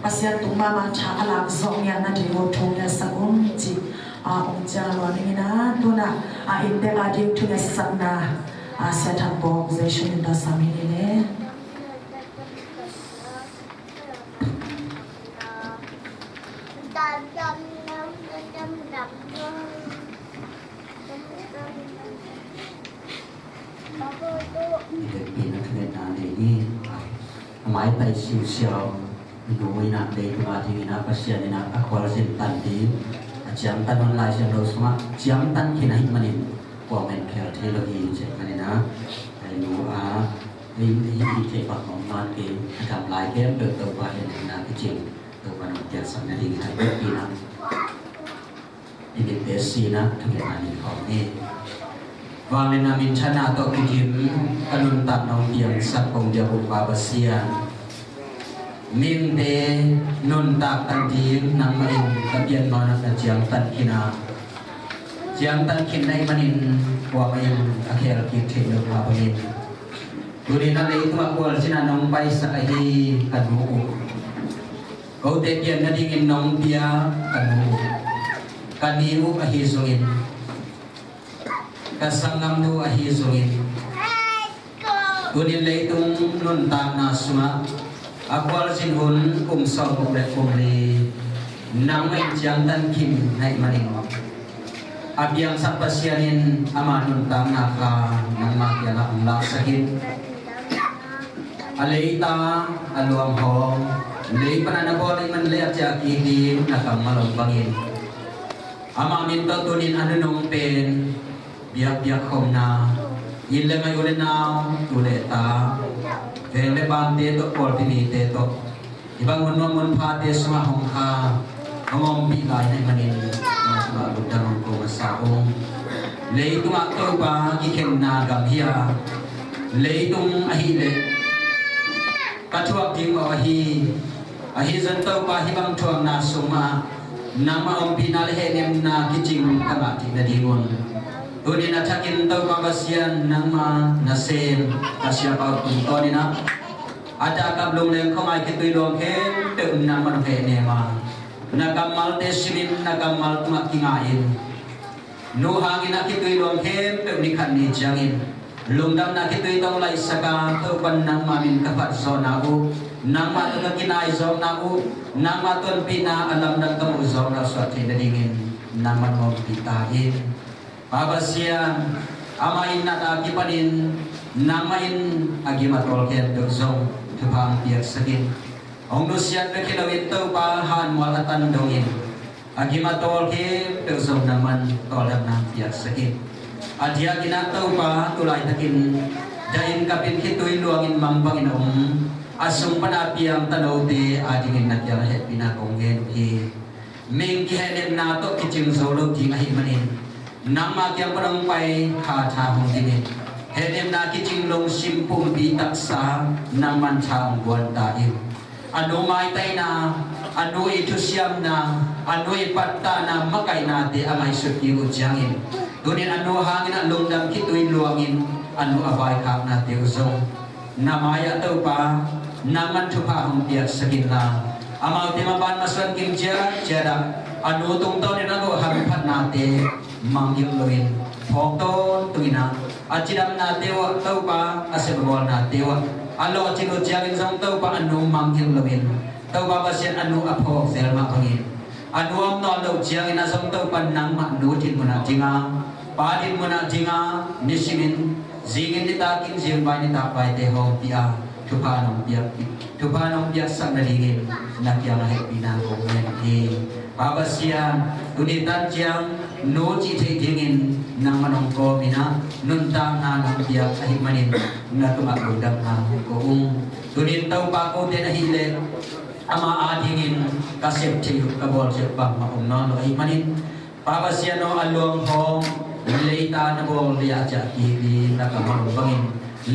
Pasian tung mahmah tha a lak zawh ngiat nading uh thu ngetsak un ci, a, ong ciang lua ning in ah, tu in ah, a, inntek ading thu ngetsakna, a, Sia Thang Bawk Jesu min tawh sam hi ni le. Nitak pi na thungetna nei ni. A maitai siusiau, i nu in ah leitung adingin ah Pasian in ah a khualzin tan ding, a ciamtan hun Lai Siangtho sungah ciamtan khin ahih manin kuamen khel thei lo hi, cih manin ah, a i nu a, ei, ei, ei, thei pak mawk man kei, a dam lai khempeuh Topa in ah kicing, Topa nong piaksak nading in ah i bek in ah i mitte sin ah thungetna nei khawm ni. Vangliatna minthanna tawh kidim ka nuntak nong piangsak kong biak uh Pa Pasian, mihingte nuntak tan ding nangmah in ka pianmawhna na ciangtan khin a, ciangtan khin na hih manin kuamah in a khel kik theih loh mah bangin tuni-in a leitung a kualzin a nong paisak ahi ka nu uh, kote pian nadingin nong pia ka nu uh, ka ni uh ahi zongin, ka sanggamnu ahi zongin, tuni-in leitung nuntakna sungah a kualzin hun kum sawmguk le kum li nangmah in ciangtan khin na hih manin, a piangsak Pasian in ama nuntakna kha nangma kiangah hong laksak in. A leita a luanghawm, lei pan a na bawl ahih man leh a ciah kik ding na kammal om bangin, ama min tawh tuni-in a nunung pen biakpiak khawmna, inn le ngai, u le nau, tu le ta, veng le paamte tawh, pawlpi mite tawh, hih bang hun nuam hun phate sungah hong kha, hong ompih lai na hih manin, nangmah lungdam hong ko masa ung. Leitungah Topa kikhenna gam hi a, leitung ahih leh ka thuak ding mawh ahi, ahi zong Topa hih bang thuakna sungah nangmah ompihna le hehnemna kicing ka ngah theih nadingun, tuni-in a thakin Topa Pasian nangma nasem ka siapa uh tungtawnin ah, a dahkap lungleng khuamai khitui luang khempeuh nangmah nong hehnem a, na kammalte simin na kammal tungah kinga-in, nu hangin a khitui luang khempeuh ni khat ni ciangin lungdamna khitui tawh hong laihsak a, Topa nangma min ka phatzawhna uh, nangmah tawh ka kinaizawkna uh, nangmah tonpihna a lamdang ka muhzawkna uh suah theih nadingin nangmah nong ompih ta in. Pa Pasian, amah in nat a kipanin nangmah in a gim a tawl khempeuh zong thupha hong piaksak in. Hong nusiat bek hi loin Topa hanmual a tan dongin a gim a tawl khempeuh zong nangmah in tawldamna hong piaksak in. A diakin ah Topa tu laitakin dahin kapin khitui luangin mang bangin a om, a sung pan a piang tanote adingin na kiangah hehpihna kong ngen uh hi. Mihing kihehnemna tawh kicing zo lo ding ahih manin nangma kiang pan hong pai kha tha hong dingin, hehnemna kicing lungsim pumpi taksa nangman tha hong guan ta in. A nu maitaina, a nu i thusiamna, a nu i pattahna makaihnate a ngaihsut ding uh ciangin, tuni-in a nu hangin ah lungdam khitui luangin a nu a vaikhaknate uh zong na mai-ah Topa nangman thupha hong piaksak inla, amaute maban masuan kim ciatciat ah a nu tungtawnin a ngah hamphatnate mangngilh loin phawk tawntungin ah, a cidamnate uh ah Topa, a sep a bawlnate uh ah a lawhcin uh ciangin zong Topa a nu mangngilh loin, Topa Pasian a nu a phawk zel mah bangin, a nu om nawn loh ciangin ah zong Topa nangmah nu dinmun ah ding a, pa dinmun ah ding a, nisimin, zingin nitak in, zingvai nitak vaite hawmpih a, thupha nong piak, thupha nong piaksak nadingin na kiangah hehpihna kong ngen hi. Pa Pasian, tuni tan ciang nu cih theih dingin nangmah nong kawmin ah, nuntakna nong piak ahih manin na tungah lungdamna kong ko ung. Tuni-in Topa, kote in ahih leh ama adingin ka sep theih uh, ka bawl theih uh bangmah om nawn lo ahih manin, Pa Pasian aw, a luanghawm leita na bawl leh a ciah kik ding na kammal om bangin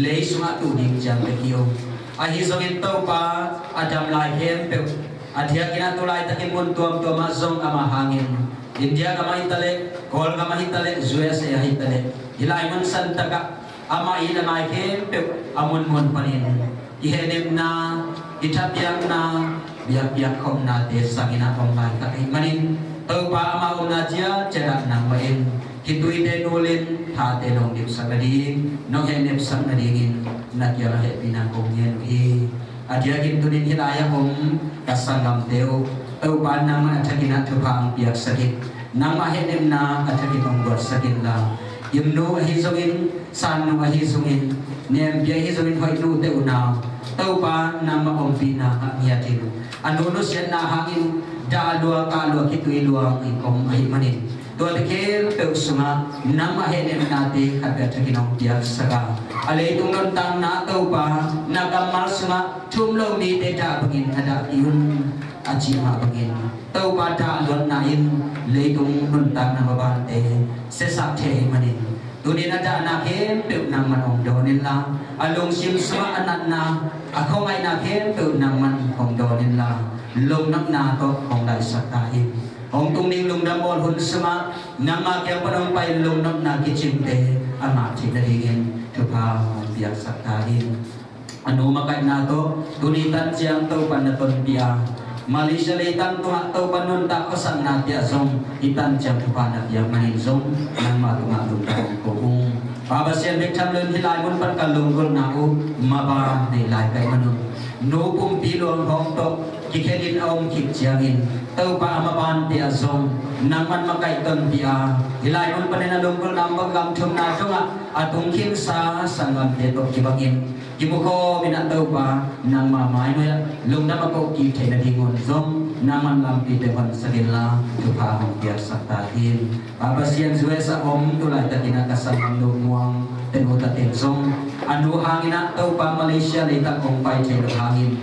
lei sungah tu ding ciang bek hi ung. Ahi zongin Topa, a dam lai khempeuh, a diakin ah tu laitakin mun tuamtuam ah zong ama hangin, India gam ah hi taleh, Kawlgam ah hi taleh, U S A ah hi taleh, hih lai mun santak ah amah in a ngai khempeuh a munmun panin kihehnemna, kithapiakna, biakpiak khawmnate zangin ah om laitak ahih manin, Topa, ama omna ciatciat ah nangmah in khituite nulin, thate nong dimsak nading, nong hehnepsak nadingin na kiangah hehpihna kong ngen uh hi. A diakin tuni-in hih lai-ah om ka sanggamte uh, Topa, nangmah a thakin ah thupha hong piaksak in, nangmah hehnepna a thakin hong guatsak inla, gimnu ahi zongin, sannu ahi zongin, nempi ahi zongin, hoihnute unau, Topa, nangmah ompihna ngah ngiat in, a nu nusiatna hangin dah lua kah lua, khitui luangin om ahih manin, tuate khempeuh sungah nangmah hehnepnate khat vei a thakin hong piaksak a, a leitung nuntakna Topa, na kammal sungah thu um lo mite dah bangin a dah kik un, a cih mah bangin, Topa, dah luatna in leitung nuntakna mabante siasak thei ahih manin, Tuni-in a dahna khempeuh nangman hong dawn inla, a lungsim sungah a natna, a khuangaihna khempeuh nangman hong dawn inla, lungnopna tawh hong laisak ta in. Hong tung ding lungdam bawl hun sungah nangma kiang pan hong pai lungnopna kicingte a ngah theih nadingin thupha hong piaksak ta in. A nu makaihna tawh tuni tan ciang Topa na tonpih a, Malaysia leitang tungah Topa nuntak khuasakna tiah zong hih tan ciang thupha na piak manin zong nangma tungah lungdam ko ung. Pa Pasian, bek tham loin hih lai mun pan ka lunggulhna uh maban nei lai ka hih manun, nu pumpi luang hawng tawh kikhenin a om khit ciangin Topa a mabante ah zong nangman makaih tonpih a, hih lai mun panin a lunggulhna um bang gam thumna tungah a tung khinsa sanggamte tawh kibangin kimu khawm in ah Topa nangma mai nuai ah lungdam a koh kik theih nadingun zong nangman lampite honsak inla thupha hong piaksak ta in. Pa Pasian, U S A om tu laitakin ah ka sanggam nu Muang te nu taten zong a nu hangin ah Topa Malaysia leitang hong pai thei lo hangin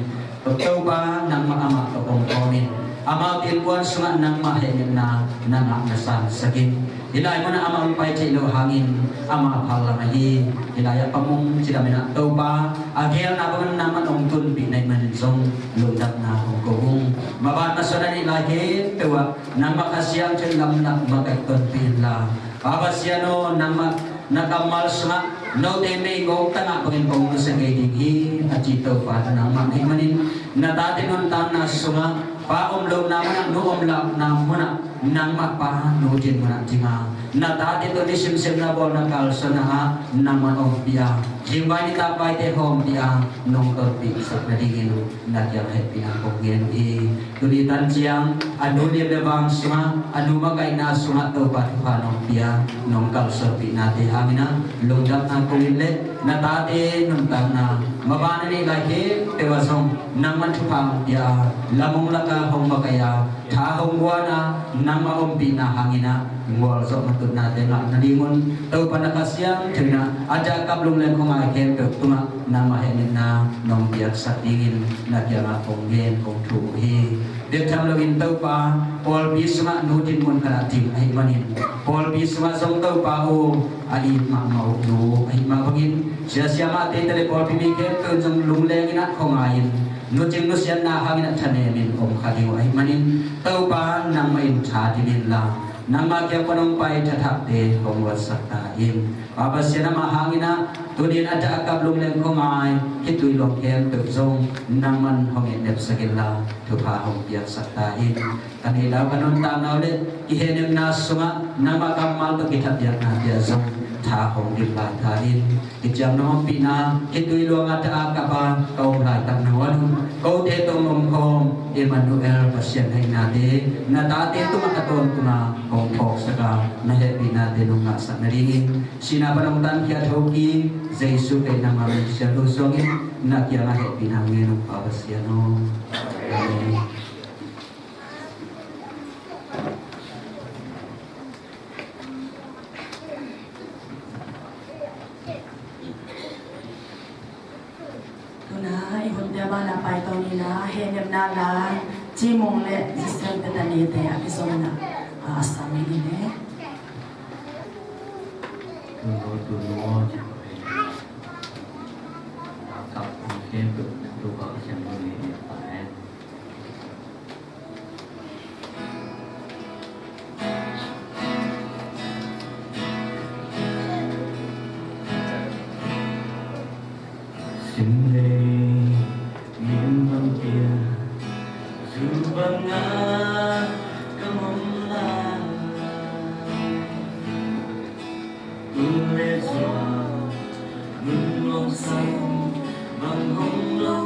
Topa nangmah amah tawh hong kawm in, amau tilkuan sungah nangmah hehnemna na ngah na sansak in. Hih lai munah amah hong pai theih loh hangin ama phal lam ahi, hih lai-ah pamung cidam in ah Topa a geelna bangin nangmah hong tunpih na hih manin zong lungdamna hong ko ung. Maban masuan a neih lai khempeuh ah nangmah Kha Siangtho in lamdang makaih tonpih inla, Pa Pasian aw, nangmah na kammal sungah note meigong tangah bangin kong nusia ngei ding hi a ci Topa nangmah na hih manin, na tate nuntakna sungah pa om lohna munah nu om lohna munah nangmah pa nu din munah dinga, na tate tawh nisim sim na bawlna kalsuanna ah nangmah ompih a, zingvai nitak vaite hawmpih a, nong tonpihsak nadingin na kiang hehpihna kong ngen uh hi. Tuni tan ciang a nu liam le vang sungah, a nu makaihna sungah Topa thupha nong pia, nong kalsuanpihnate hangin ah lungdamna kong ngen leh na tate nuntakna maban a neih lai khempeuh ah zong nangman thupha hong pia a, lamung lakah hong makaih a, tha hong guan a, nangmah ompihna hangin ah gualzawh matutnate ngah nadingun Topa na Kha Siangtho in ah a dah kap lungleng khuangai khempeuh tungah nangmah hehnemna nong piaksak dingin na kiangah kong ngen kong thum uh hi. Bek tham loin Topa, pawlpi sungah nu dinmun khat ah ding ahih manin pawlpi sungah zong Topa aw, a it mahmah uh nu ahih mah bangin sia siamahte tale pawlpi mi khempeuh in zong lungleng in ah khuangai in nucing nusiatna hangin ah thanem in om kha ding uh ahih manin Topa nangmah in tha dim inla, nangmah kiang pan hong pai thathakte hong luatsak ta in. Pa Pasian, amah hangin ah tuni-in a dah a kap lungleng khuangai khitui luang khempeuh zong nangman hong etnepsak inla thupha hong piaksak ta in. Ka neihna uh, ka nuntakna uh le kihehnemna sungah nangmah kammal tawh kithapiaknate ah zong tha hong dim lai ta in. Kiciamna ompihna khitui luang a dah a kap a ka om laitak nangawn un kote tawh hong omkhawm Emmanuel Pasian na hihnate, na tate tungah a tawntunga hong phawksak a, na hehpihnate nong ngahsak nadingin sihna pan hong tankhia thokik Jesu Khrih nangmah min siangtho suangin na kiangah hehpihna ngen ung, Pa Pasian aw. Amen. Tuna i hunte a banah paito ni in ah, hehnemna la Cimung le Giselle Bethany te a kizom in ah a sam ni in eh. Sim le min bang pia, zu bang a ka mong la, tu le zua mun mong sang bang hong lo.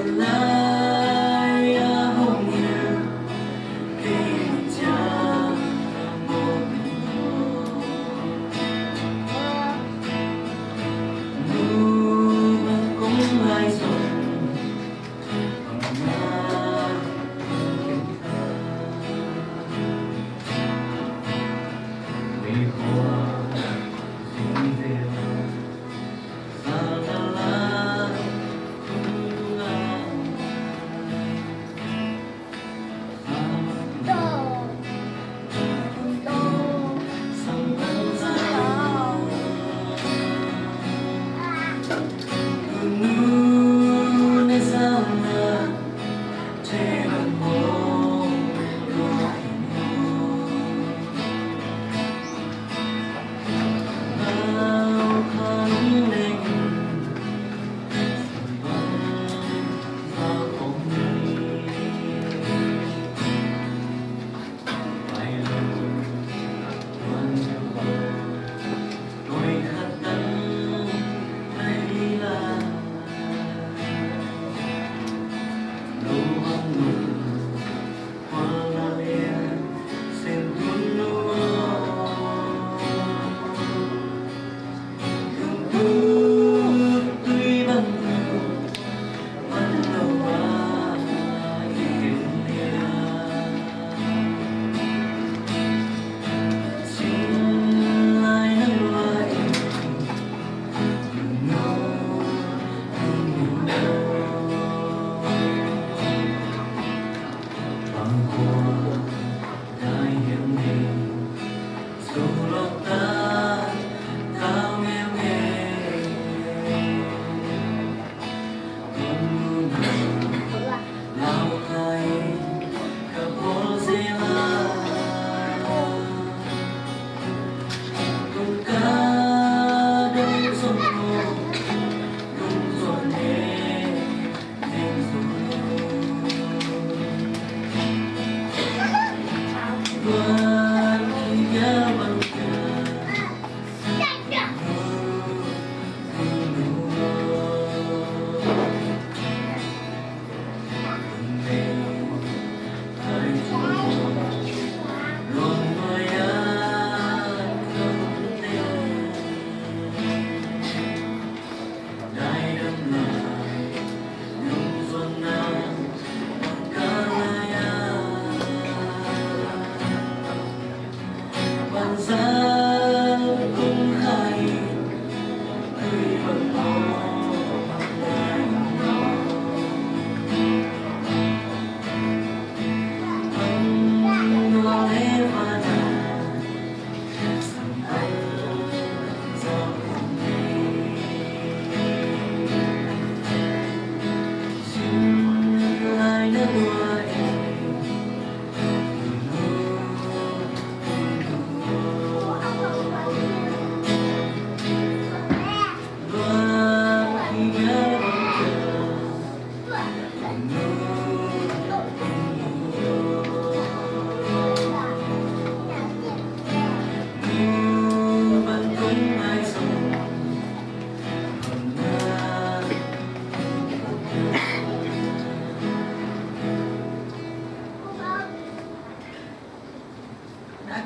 Na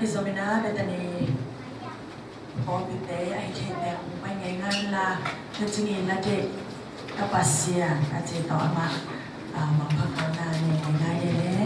kizom ina Bethany pawlpite a hi thei pen hong pai ngeingai inla, na cingin na deih ka Pasian a ci tawh amah, ah, mangpha kauna nei ngeingai dele.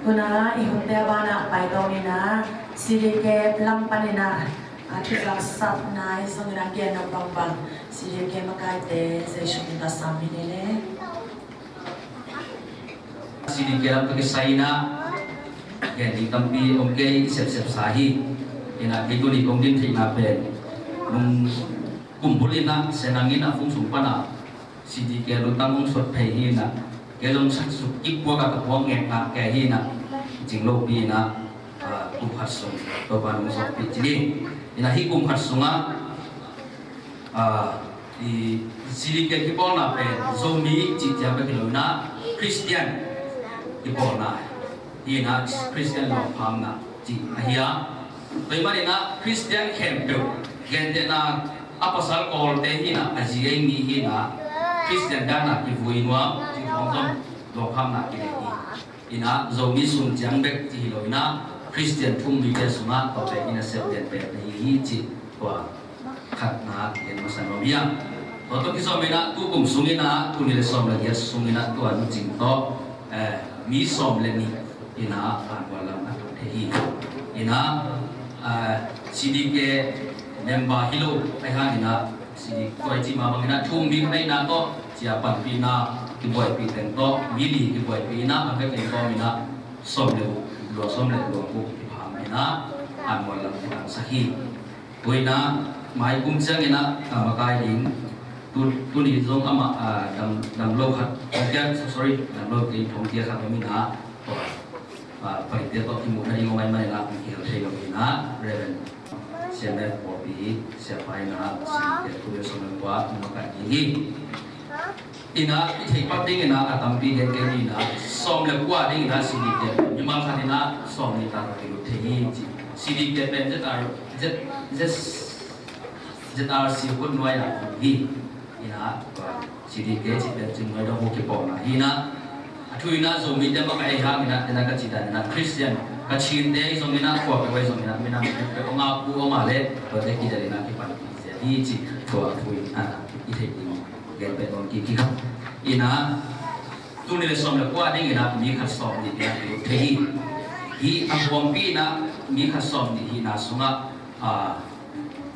Tuna i hunte a banah paitawm inah C D K lam paninah a thuzaksapna i zong inah gen nop bangbang C D K makaite Zeisu min tawh sam hi ni le. C D K lam tawh kisai inah gen ding tampi om kei, i sepsep sa hi. Inah kei tuni kong din theihna pen nung kumbul inah senang inah fung sung panah C D K lutang hong sot phei hi inah, kei zong sak suk kik puak a ka puak ngek ngak kei hi inah, cing lopi inah, ah, kum khat sung Topa'n hong sawpih ci ding. Inah hih kum khat sungah, ah, i C D K kipawlna pen Zomi cih ciang bek hi lo inah Khristian kipawlna hi inah, Khristian lawngkhamna cih ahi a. Tua ahih maninah Khristian khempeuh, gentehna a pasal Kawlte hi inah, a zi ei mi hi inah, Khristian dan a kivui nuam cih khawng zong lawngkhamna kinei hi. Inah Zomi sung ciang bek cih hi lo inah Khristian thu-um mite sungah tua pen inah sep den pen ahi hi cih tua khatna gen masa nuam hi a. Tua tawh kizom inah tu kum sung inah, tul nih le sawm le giat sung inah tua nu Cing tawh, eh, mi sawm le nih inah vanmual lam a tung thei hi. Inah, eh, C D K member hi lo ahih hang inah, C D K tua i cih mah bang inah thu-um mi khat ahihna tawh, cia panpihna kibuaipih teng tawh mi li kibuaipih inah, a vekin kawm inah sawm le guk, lua sawm le guk kiphang inah vanmual lam kitangsak hi. Tua inah mai kum ciang inah, ah, makai ding, tu, tuni zong amah, ah, dam, dam lo khat, thongkia, sorry, dam lo kei thongkia khat om inah, ah, Paite tawh kimuh na ding om ahih maninah kihel thei lo inah, Reverend Siam le Pawlpi, Siapa inah, C D K tul nih le sawm le kua, makai ding hi. Inah i theih pak ding inah a tampi gen kei ni inah, sawm le kua ding inah C D K mimal khat inah sawm nih tak a kilut thei hi ci. C D K pen Z R, Z, Z, Z R C hun nuai ah hi. Inah C D K cih pen cin nuai dong uh kipawlna hi inah. A thu inah Zomite makaih hang inah, tena ka cih dan inah Khristian, Kachinte zong inah, kua peuh zong inah, minam peuh a ngak uh a om a leh tuate kidel inah kipanpih zia hi ci. Tua a thu inah i theih ding gen peuh nuam kik hi. Inah tul nih le sawm le kua ding inah mi khat sawm nih inah kilut thei hi. Hih a huampi inah mi khat sawm nih hihna sungah, ah,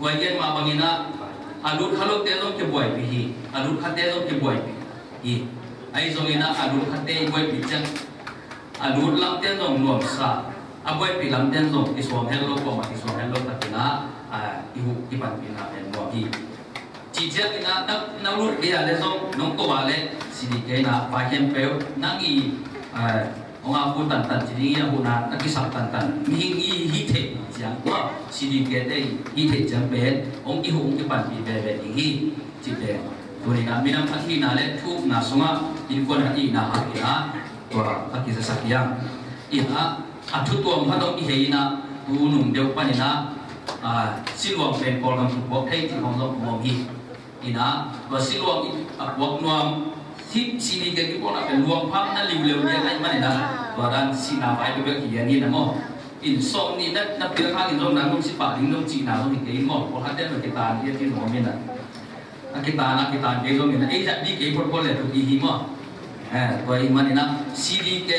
tua i gen mah bang inah a lut kha lote zong kibuaipih hi. A lut khate zong kibuaipih hi. Ahi zong inah a lut khate i buaipih ciang a lut lamte zong nuamsa, a buaipih lamte zong kisuang het lo, kuamah kisuang het lo tak inah, ah, i huh kipanpihna pen nuam hi. Cih ciang inah na, na lut kei a leh zong nong ko a leh C D K inah vai khempeuh nang i, eh, hong a pu tantan ci ding hi a, huhna na kisak tantan mihing i hih theih ciang, tua C D K te i hih theih ciang pen hong i huh hong kipanpih veve ding hi. Cih pen tuni inah minam khat hihna le thu-upna sungah innkuan khat hihna hak inah tua a kizasak hi a. Inah a thu tuam khat hong i hei inah tu nung deuh pan inah, ah, siluang pen Kawlgam kipuak thei cih hong zong om hi. Inah tua siluang i a puak nuam, si, C D K kipuakna pen luang phak na liuleu lian ahih man inah tua dan sihna vai bek bek hi lian hi inah maw. In sawm nih na, na piak hangin zong nang nong si pah ding zong cihna zong hi kei in maw. Pawlkhatte pen kitan hi a ci zong om inah. A kitan a kitan kei zong inah ei zat dih kei photphot le tuk i hi maw. Eh, tua ahih man inah C D K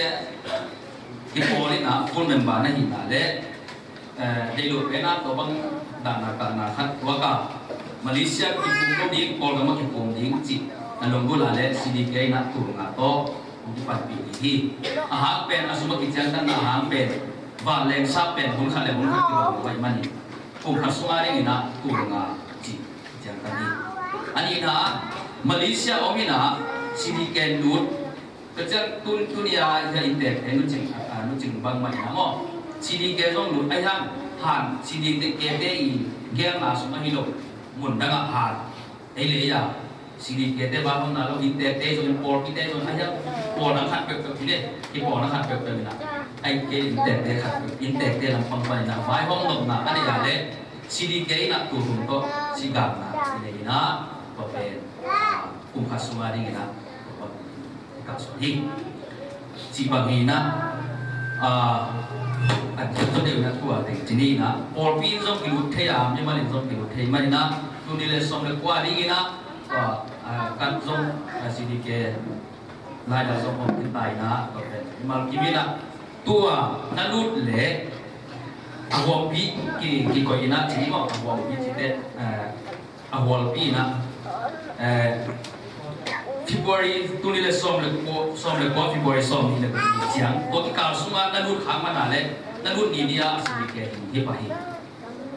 kipawl inah full member na hihna le, eh, deih loh pen ah tua bang dahna kahna khat tuak a, Malaysia kiphum lo ding, Kawlgam ah kiphum ding cih na lunggulh a leh C D K inah tul nga tawh hong kipanpih ding hi. A hang pen a sum a kiciangtanna a hang pen Vanleng sap pen hun khat le hun khat kibang lo ahih manin, kum khat sungah dingin ah tul nga cih ciang ka hi. A nihna, Malaysia om in ah C D K lut, ka ciang tun, tuni a hia innteekte Nu Cing, a, Nu Cing bangmah in ah maw, C D K zong lut, ahi hang han C D K te i gelna sung ahi lo, mun dangah han ei lei a, C D K te bang hong na lo, innteekte zong, pawlpite zong, ahi hang pawl dang khat peuhpeuh hi le, i pawl dang khat peuhpeuh hi na, ai ke innteekte khat peuh, innteekte lampang panin ah vaihawm nopna a nei a le, C D K in ah tul thum tawh cigakna i nei in ah, tua pen, ah, kum khat sung a dingin ah tua pen i kalsuan hi. Cih bang hi na, ah, a diak tawh deuh na tua teng ci ni na, pawlpi in zong kilut thei a, mimal in zong kilut thei mah hi na, tuni le sawm le kua dingin ah, tua, ah, kan zong, ah, C D K lai dah zong om khin ta hi na, tua pen mimal kim in ah, tua na lut le a huampi ki, kikoih in ah ci ni maw, a huampi ci te, ah, a hualpi in ah, eh, February tuni le sawm le kua, sawm le kua February sawm nih le guk ni ciang, tua kikal sungah na lut khak man a le, na lut ni ni a C D K hi pah hi.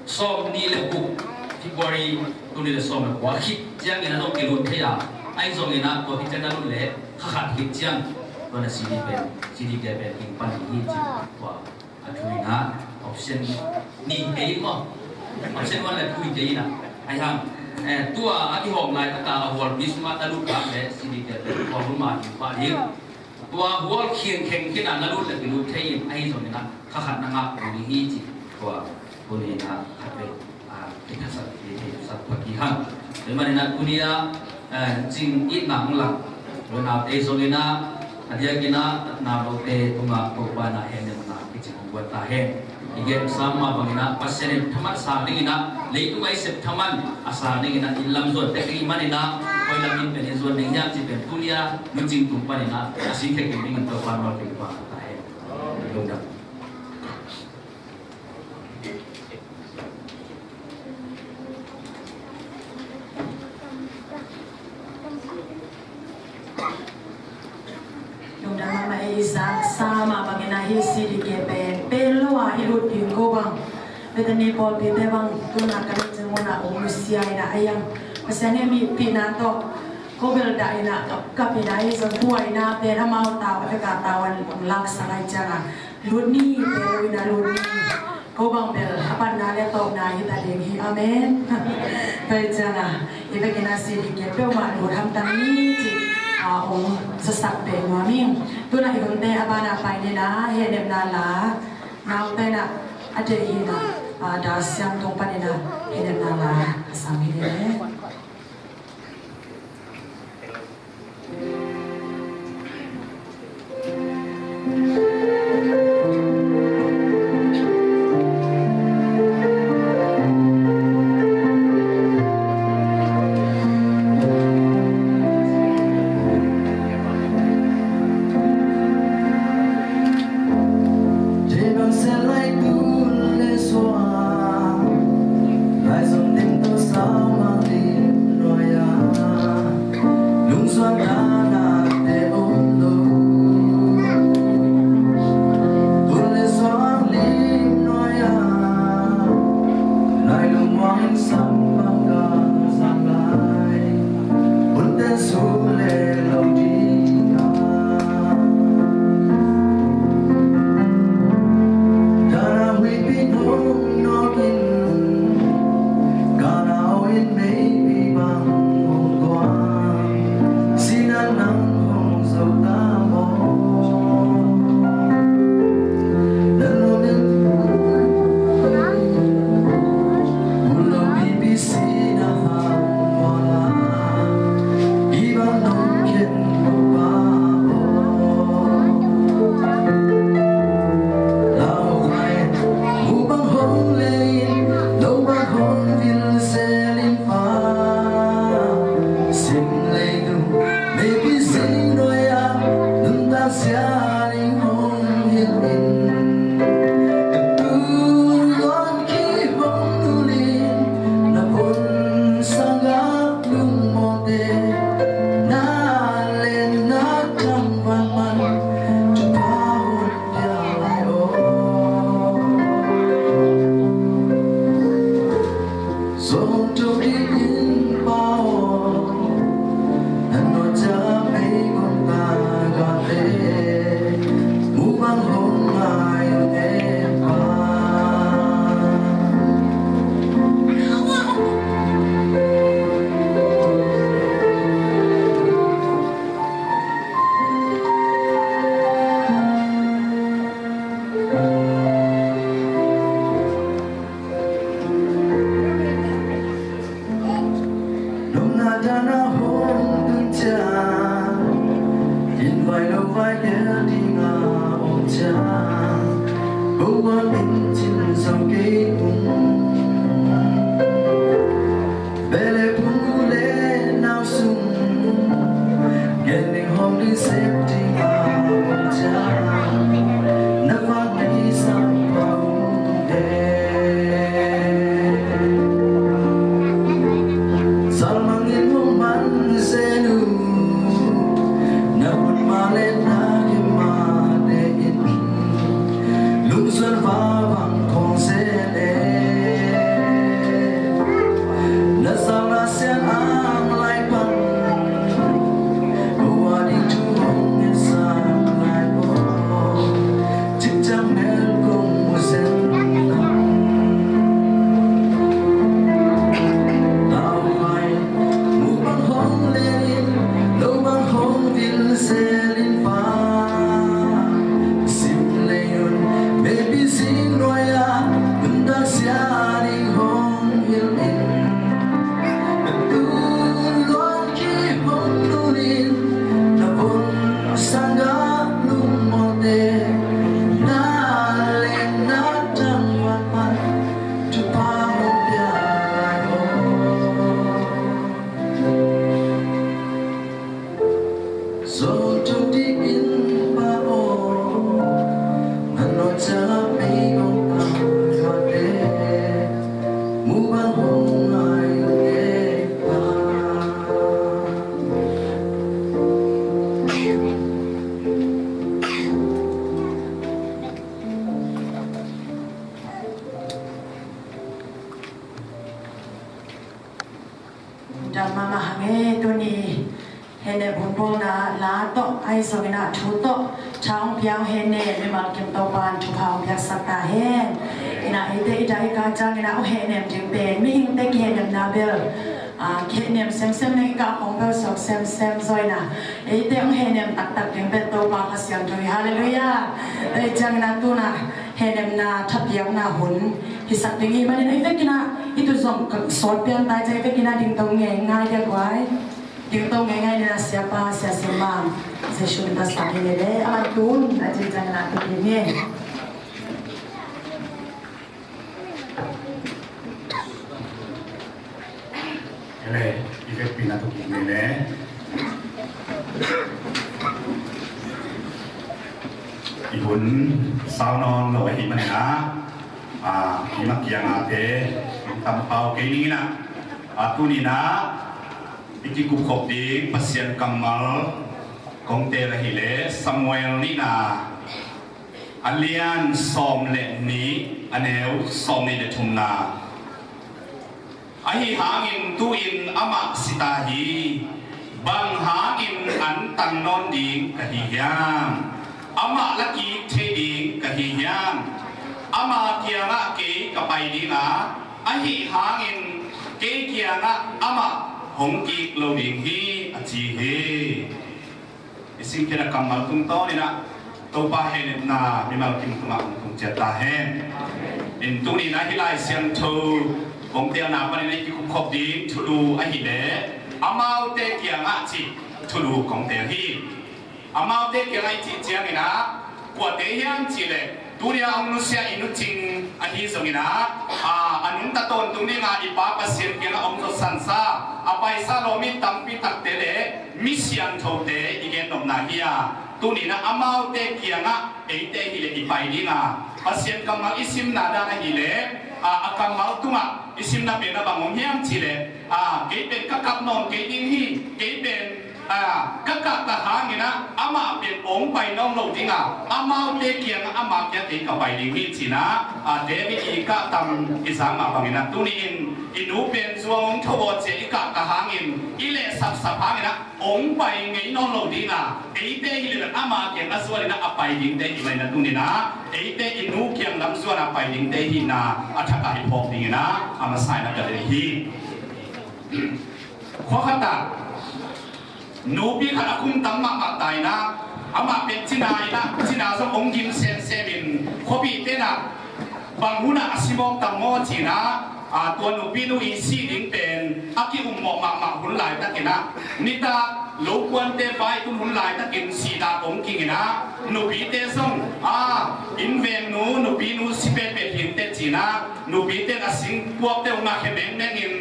Sawm nih le guk February tuni le sawm le kua khit ciangin a zong kilut thei a, ahi zongin ah tua khit ciang na lut le kha khat khit ciang tua na C D pen, C D K pen hing pan hi ci tua. A thu in ah option nih kei in maw? Option one le thu hi kei in ah. Ahi hang, eh, tua a kihawm laitak a hualpi sungah na lut khak le C D K te tua hun mah hi pah ding. Tua hual khiang kheng khin a na lut le kilut thei in, ahi zongin ah kha khat na ngak ding hi ci. Tua hun in ah khat vei. Ah, kithasak, kithasak phot hi hang. Tua ahih manin ah tuni a, eh, Cing itna hong lak unaute zongin ah, a diakin ah tatna lote tungah Topa in ah hehnepna kicing hong guan ta hen. I gen sam mah bangin ah Pasian in thaman sang dingin ah, leitung a i sep thaman a sang dingin ah, inn lam zuan tek ding i hih manin ah, koi lam in pen i zuan ding hiam cih pen tuni a Nu Cing tung panin ah a singkhia kik dingin Topa in hong pia ta hen. Lungdam. Lungdam mahmah ei Isak, sa mah bangin ah hih C D K pen, pen lo a i lut ding ko bang, Bethany pawlpite bang, tu-in ah ka lut ding mun ah ong nusia in ah, ahi hang Pasian hehpihna tawh ko bel dah in ah, kap, kap in ah, ahi zong buaina pen amau tau, a vek a tau an ong laksak ahih ciangin ah, lut ni, pen lo in ah lut ni. Ko bang bel a patna le tawpna hi ta ding hi. Amen. Tua ahih ciangin ah, i vekin ah C D K peuhmah lut hamtang ni cih, ah, ong zasak peh nuam ing. Tu-in ah i hunte a ban ah pai ni in ah, hehnepna la, naute in ah a deih hi in ah, ah, Dal Siam tung panin ah hehnepna la a sam hi ni. Tua min cin zong kei tung. Bele phung u le nau sung. Gen ding hong ding sep ding a hong cia. Na vak ding sang pau de. Salmang in hong man se nu. Na hun ma le na ke ma de in. Lungsuan va bang khong se le. Na sau na sian ang lai pan. Ua ding thu hong ngen sak lai bo. Cik cang mel kong mu sen. Tau mai. Mu bang hong lelin, lo bang hong vil selin pa. Sim lei un, maybe sing nuai a, un tak sia ding hong hilh in. Tu luan ki hong nunin, na von sangga lungmawte, na leng na tang vat mat, tu pa hong pia lai hong. Zo tung ding in pa aw, man lo cang a mei gong pa mate, mu bang hong ngai nge pa. Dam mahmah hang e, tuni henem hun bawlna la tawh, ahi zongin ah thu tawh tha hong pia, henem mimal kim Topa'n thupha hong piaksak ta hen. Inah eite i dah i kah ciangin ah hong henem ding pen mihingte kihenemna bel, ah, kihenem semsem, na i kah khong bel suak semsem zaw inah eite hong henem taktak ding pen Topa Kha Siangtho hi. Halleluiah. Tua ciangin ah tu-in ah henemna thapiakna hun hisak ding hi manin, ei vekin ah i tu zong ka sawt pian tai, ei vekin ah dingto ngeingai dia guai. Dingto ngeingai ni na siapa, sia siamang, Jesu min ta sak hi le, a man tun a cin ciangin ah tu ding hi. Ele, i vekpi na tu ding hi le. I hun sau nawn lo ahih manin ah, a, i mak kiang a te, tampau kei ning inah, a, tuni inah i kikup khop ding Pasian kammal kong teel ahih leh Samuel nihna a lian sawm le nih, a neu sawm nih le thumna. Ahi hangin tu-in amah si ta hi. Bang hangin an tang nawn ding ka hi hiam? Amah la kik thei ding ka hi hiam? Ama kiangah kei ka pai ding a, ahi hangin kei kiangah amah hong kik lo ding hi, a ci hi. I simkhiatna kammal tungtawnin ah Topa henemna mimal kim tungah hong tung ciat ta hen. In tuni-in ah hih Lai Siangtho kong teelna panin i kikup khop ding thulu ahih leh amaute kiangah cih thulu kong teel hi. Amaute kiangah i cih ciangin ah kuate hiam cih leh, tuni-a hong nusia i nucing ahi zongin ah, a, a nungta tawntung dinga i Pa Pasian kiangah hong zawsansa, a paisa lawm i tampi takte le mi siangthote i gennopna hi a, tuni-in ah amaute kiangah eite hi leh i pai dinga, Pasian kammal i simna dan ahih leh, a, a kammal tungah i simna pen a bang om hiam cih leh, a, kei pen ka kap nawn kei ding hi, kei pen a, ka kah ka hangin ah amah pen hong pai nawn lo ding a, amaute kiangah ama kiang kei ka pai ding hi ci-in ah, a, David i kah tam i zak mah bangin ah tuni-in i nu pen zuang hong tho aw ci-a i kah ka hangin i lehsapsap hangin ah hong pai ngei nawn lo ding a, eite hi leh ama kiang a zuan in ah a pai dingte hi mah in ah tuni-in ah eite i nu kiang lam zuan a pai dingte hi-in ah a thak ah i phawk dingin ah a masa in ah ka deih hi. Khua khat ah nupi khat a kum tam mahmah ta in ah, amah pen cina in ah, cina zong hong gim semsem in, khuapihte in ah bang hun ah a si mawk tam maw ci-in ah, a, tua nupi nu i si ding pen a ki-ummawh mahmah hun laitakin ah, nitak lokuante vai tun hun laitakin sihna hong king in ah, nupite zong, a, innveng nu, nupi nu Inah, nupite in a singpuakte uh ngah khia mengmeng in,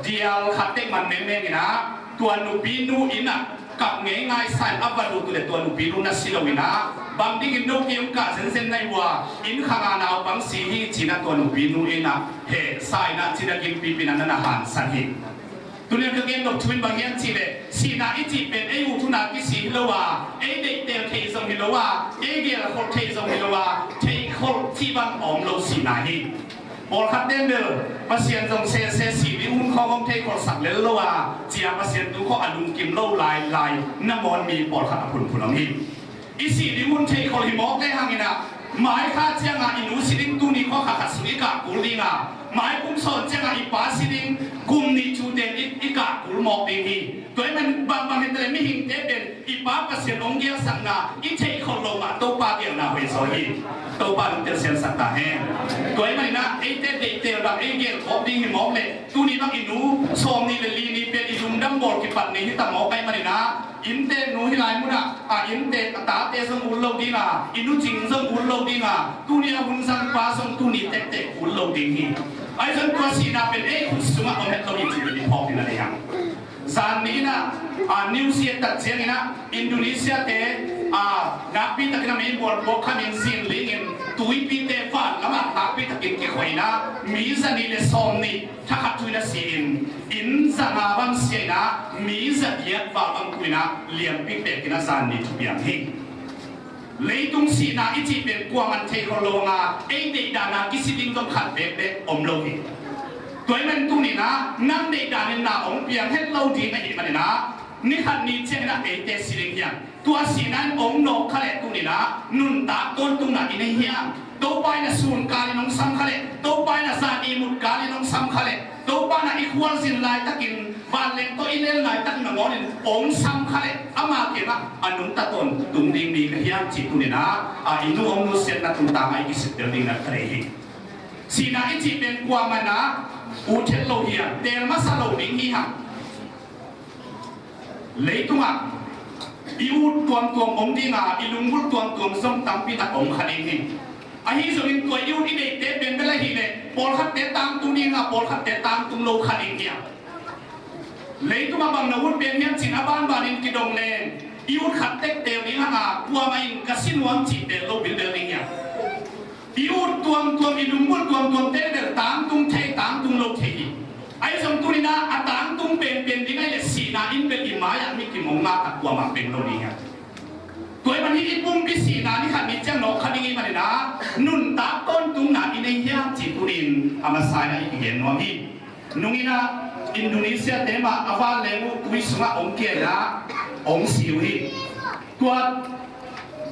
dial khat tek man mengmeng inah, tua nupi nu innah kap ngeingai sa in a va lut uh leh tua nupi nu na si lo inah, bang dingin no kei hong kah zenzen na hih uh a, inn khang a naupang si hi ci-inah tua nupi nu innah hehsa inah cina gimpipi inah na na hansan hi. Tuni-in ka gen nop thu in bang hiam cih leh, sihna i cih pen ei ut hun a kisi hi lo a, ei deihtel thei zong hi lo a, ei gelkholh thei zong hi lo a, theihkholh cih bang om lo sihna hi. Pawlkhat ten bel Pasian zong sese, sih ding hun khawng hong theihkholhsak lel lo a, ci-a Pasian tu khawng a lungkim lo lailai nangawn mi pawlkhat a phunphun om hi. I sih ding hun theihkholh hi mawk lehang inah, mai kha ciangah i nu si ding tuni khua kha khat sung i kah kul ding a, mai kum sawm ciangah i pa si ding kum nih cu ten i, i kah kul mawk ding hi. Tua ahih man bangbang hi ta leh mihingte pen i Pa Pasian hong gialsakna i theihkholh loh mah Topa gialna hoih zaw hi. Topa lungtel siansak ta hen. Tua ahih man inah eite deihtel bang ei gelkhawm ding hi mawk leh, tuni bang i nu sawm nih le li ni pen i lungdam bawl kipat ni hi ta mawk ahih man inah, innte nu hih lai munah, a innte a tate zong ut lo ding a, i nu cing zong ut lo ding a, tuni a hun zangpa zong tuni tektek ut lo ding hi. Ahi zong tua sihna pen ei khut sungah om het lo hi cih pen i phawk ding a deih hang. Zan ni inah, a, news i et tak ciang inah, Indonesia te, a, nakpi takin a mei bual buak khamin zin lingin tuipite van lamah nakpi takin kikhuai inah, mi za nih le sawm nih thakhat thu inah si-in, inn za nga bang sia inah, mi za giat val bang thu inah lianpi pek inah zan ni thupiang hi. Leitung sihna i cih pen kuaman theihkholh lo hang a, ei deihdan a kisi ding zong khat bekbek om lo hi. Tua ahih man tuni inah nang deihdan in na hong piang het lo ding ahih man inah, ni khat ni ciang inah eite si ding hiam? Tua sihna in hong nawk kha leh tuni inah nuntak tawntungna i nei hiam? Topa in a sun kalin hong sam kha leh, Topa in a zan ihmut kalin hong sam kha leh, Topa in a i khualzin laitakin, vanleng tawh i len laitak nangawnin hong sam kha leh, ama kiangah a nungta tawntung ding mi ka hiam cih tuni inah, a, i nu hong nusiatna tungtangah i kisittel ding na ka deih hi. Sihna i cih pen kuaman a ut het lo hiam, teel masa lo ding hi hang. Leitungah i ut tuamtuam om ding a, i lunggulh tuamtuam zong tampi tak om kha ding hi. Ahi zongin tua i ut i deihte pen bel ahih leh pawlkhatte tangtung ding a, pawlkhatte tangtung lo kha ding hi a. Leitungah bang na ut pen hiam cih a banbanin kidong leng, i ut khat tek teel ding hang a, kuamah in ka si nuam cih teel lo bilbel ding hi a. I ut tuamtuam, i lunggulh tuamtuamte bel tangtung thei, tangtung lo thei hi. Ahi zong tuni inah a tangtung penpen ding ahih leh sihna in bel i mai-ah mi kimong ngak a kuamah peng lo ding hi a. Tua ahih man hi i pumpi sihna ni khat ni ciang nawk kha ding ahih man inah nuntak tawntungna i nei hiam cih tuni-in a masa inah i kigen nuam hi. Nung inah Indonesia te mah a vanleng uh tui sungah hong kia inah hong si uh hi. Tua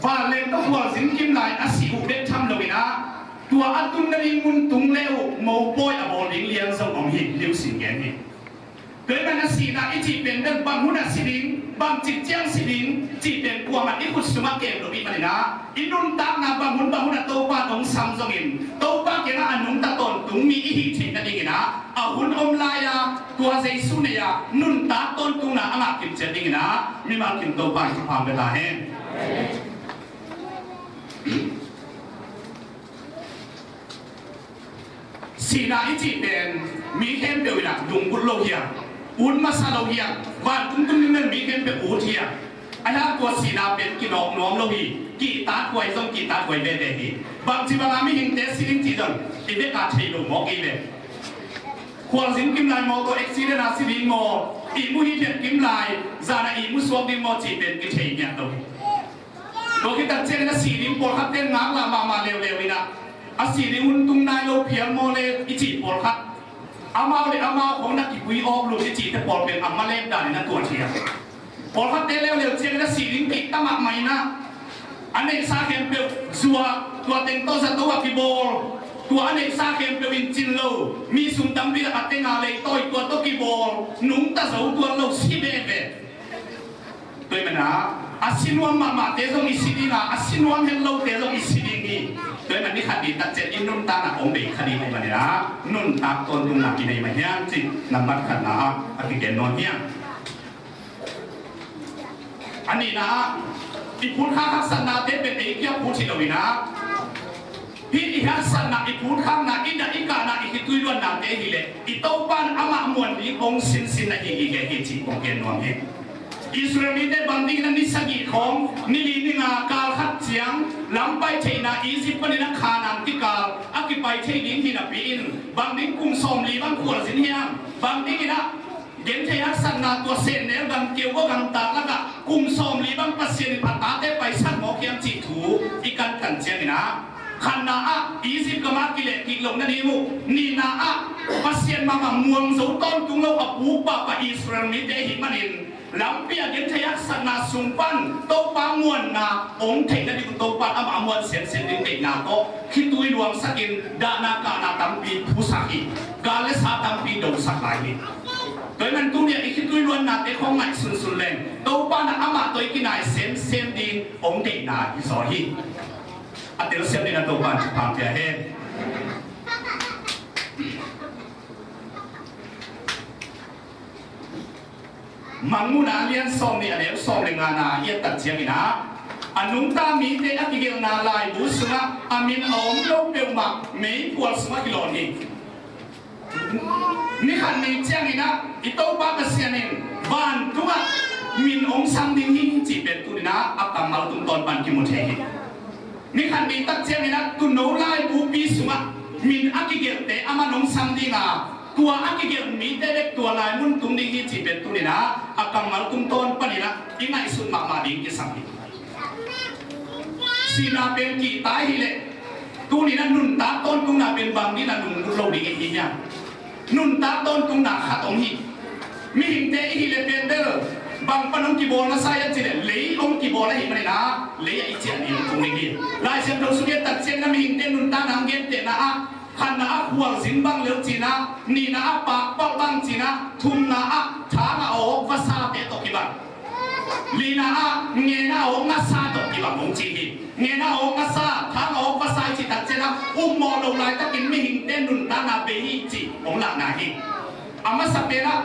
vanleng tawh khualzin kim lai a si uh bek tham lo inah, tua a tun nading mun tung le uh mopawi a bawl ding lian zong om hi, Liu Sin gen hi. Tua ahih man a sihna i cih pen bang hun a si ding, bang cik ciang si ding cih pen kuaman i khut sungah kem lo ahih man inah, i nuntakna bang hun bang hun a Topa in hong sam zongin, Topa kiangah a nungta tawntung mi i hih theih nading inah, a hun om lai-a tua Jesu nei-a nuntak tawntungna a ngah kim ciat ding inah mimal kim Topa in thupha hong pia ta hen. Sihna i cih pen mi khempeuh inah lunggulh lo hi a, ut masa lo hi a, vantung tung ding bel mi khempeuh ut hi a. Ahi hang tua sihna pen kinawk nuam lo hi, kihtakhuai zong kihtakhuai veve hi. Bangci banga mihingte si ding cih zong i bek a thei lo mawk hi ve. Khualzin kim lai maw, tua accident a si ding maw, ihmu hithiat kim lai zan a ihmu suak ding maw cih pen kithei ngiat lo hi. Tua khit tak ciangin a si ding pawlkhat ten ngaklah mahmah leuleu inah, a si ding hun tung nai lo phial maw le i cih pawlkhat, amau le amau khong na kipui awk lum i cihte pawl pen a malem danin a tuat hi a. Pawlkhatte leuleu ciangin a si ding kihta mahmah inah, a neihsa khempeuh zuak, tua teng tawh zato a kibawl, tua a neihsa khempeuh in cin lo, mi sum tampi lak a teng a leitawi tua tawh kibawl, nungta zo tuan lo si veve. Tua ahih man a, a si nuam mahmahte zong i si ding a, a si nuam het lote zong i si ding hi. Tua ahih man ni khat ni tak ciang i nuntakna hong bei kha ding ahih manin a, nuntak tawntungna i nei mah hiam cih nambat khatna ah a kigen nuam hi hang. A nihna ah, i phut kha haksatnate pen ei kia phut hi lo inah, hih i haksatna, i phutkhakna, i dah i kahna, i khitui luannate hi leh i Topa in amah muan ding hong sinsin na hi i gen hi cih kong gen nuam hi. Israel mite bang dingin a ni sagih khawng, ni li ni nga kal khat ciang lam pai theihna, Egypt panin a Khanaan kikal a kipai thei ding hi napi in, bang ding kum sawmli bang khualzin hiam? Bang dingin a genthei haksatna, tua sennel gam, keu gam, gamtak lakah kum sawmli bang Pasian in a tate paisak mawk hiam cih thu i kantan ciangin a, khatna ah Egypt gam ah kilehkik loh nading uh, nihna ah Pasian mahmah muang zo tawntung lo a pu pahpah Israel mite ahih manin, lampi a genthei haksatna sung pan Topa muanna hong theih nading uh, Topa in amah muan semsem ding deihna tawh khitui luangsakin dahna kahna tampi phusak hi. Gal le sa tampi dosak lai hi. Tua ahih man tuni-ah i khitui luannate khawng ngaihsunsun leng Topa in amah tawh i kinai semsem ding hong deihna hi zaw hi. A telsiam dingin a Topa in thupha pia hen. Mangmuhna a lian sawmnih, a neu sawm le ngana i et tak ciangin ah, a nungta mite a kigelhna laibu sungah a min a om lo peuhmah meiphual sungah kilawn hi. Ni khat ni ciangin ah i Topa Pasian in vantungah min hong sam ding hi cih pen tuni-in ah a kammal tungtawn pan kimu thei hi. Ni khat ni tak ciangin ah tuuno laibupi sungah min a kigelhte aman hong sam ding a, tua a kigelh mite bek tua lai mun tung ding hi cih pen tuni-in ah a kammal tungtawn panin ah i ngaihsut mahmah ding kisam hi. Sihna pen kihta ahih leh, tuni-in ah nuntak tawntungna pen bang dingin ah nunglut lo ding i hi hiam? Nuntak tawntungna khat om hi. Mihingte i hih leh pen bel bang pan hong kibawl masa hiam cih leh lei hong kibawl ahih manin ah lei ah i ciah ding tung ding hi. Lai Siangtho sung i et tak ciangin ah mihingte nuntakna hong gentehna ah, khatna ah khualzin bang lel cihna, nihna ah pakpalh bang cihna, thumna ah thang a awk vasate tawh kibang, lina ah ngen a awk ngasa tawh kibang hong ci hi. Ngen a awk ngasa, thang a awk vasa i cih tak ciangin ah ummawh lo laitakin mihingte nuntakna bei hi cih hong lahna hi. A masa pen ah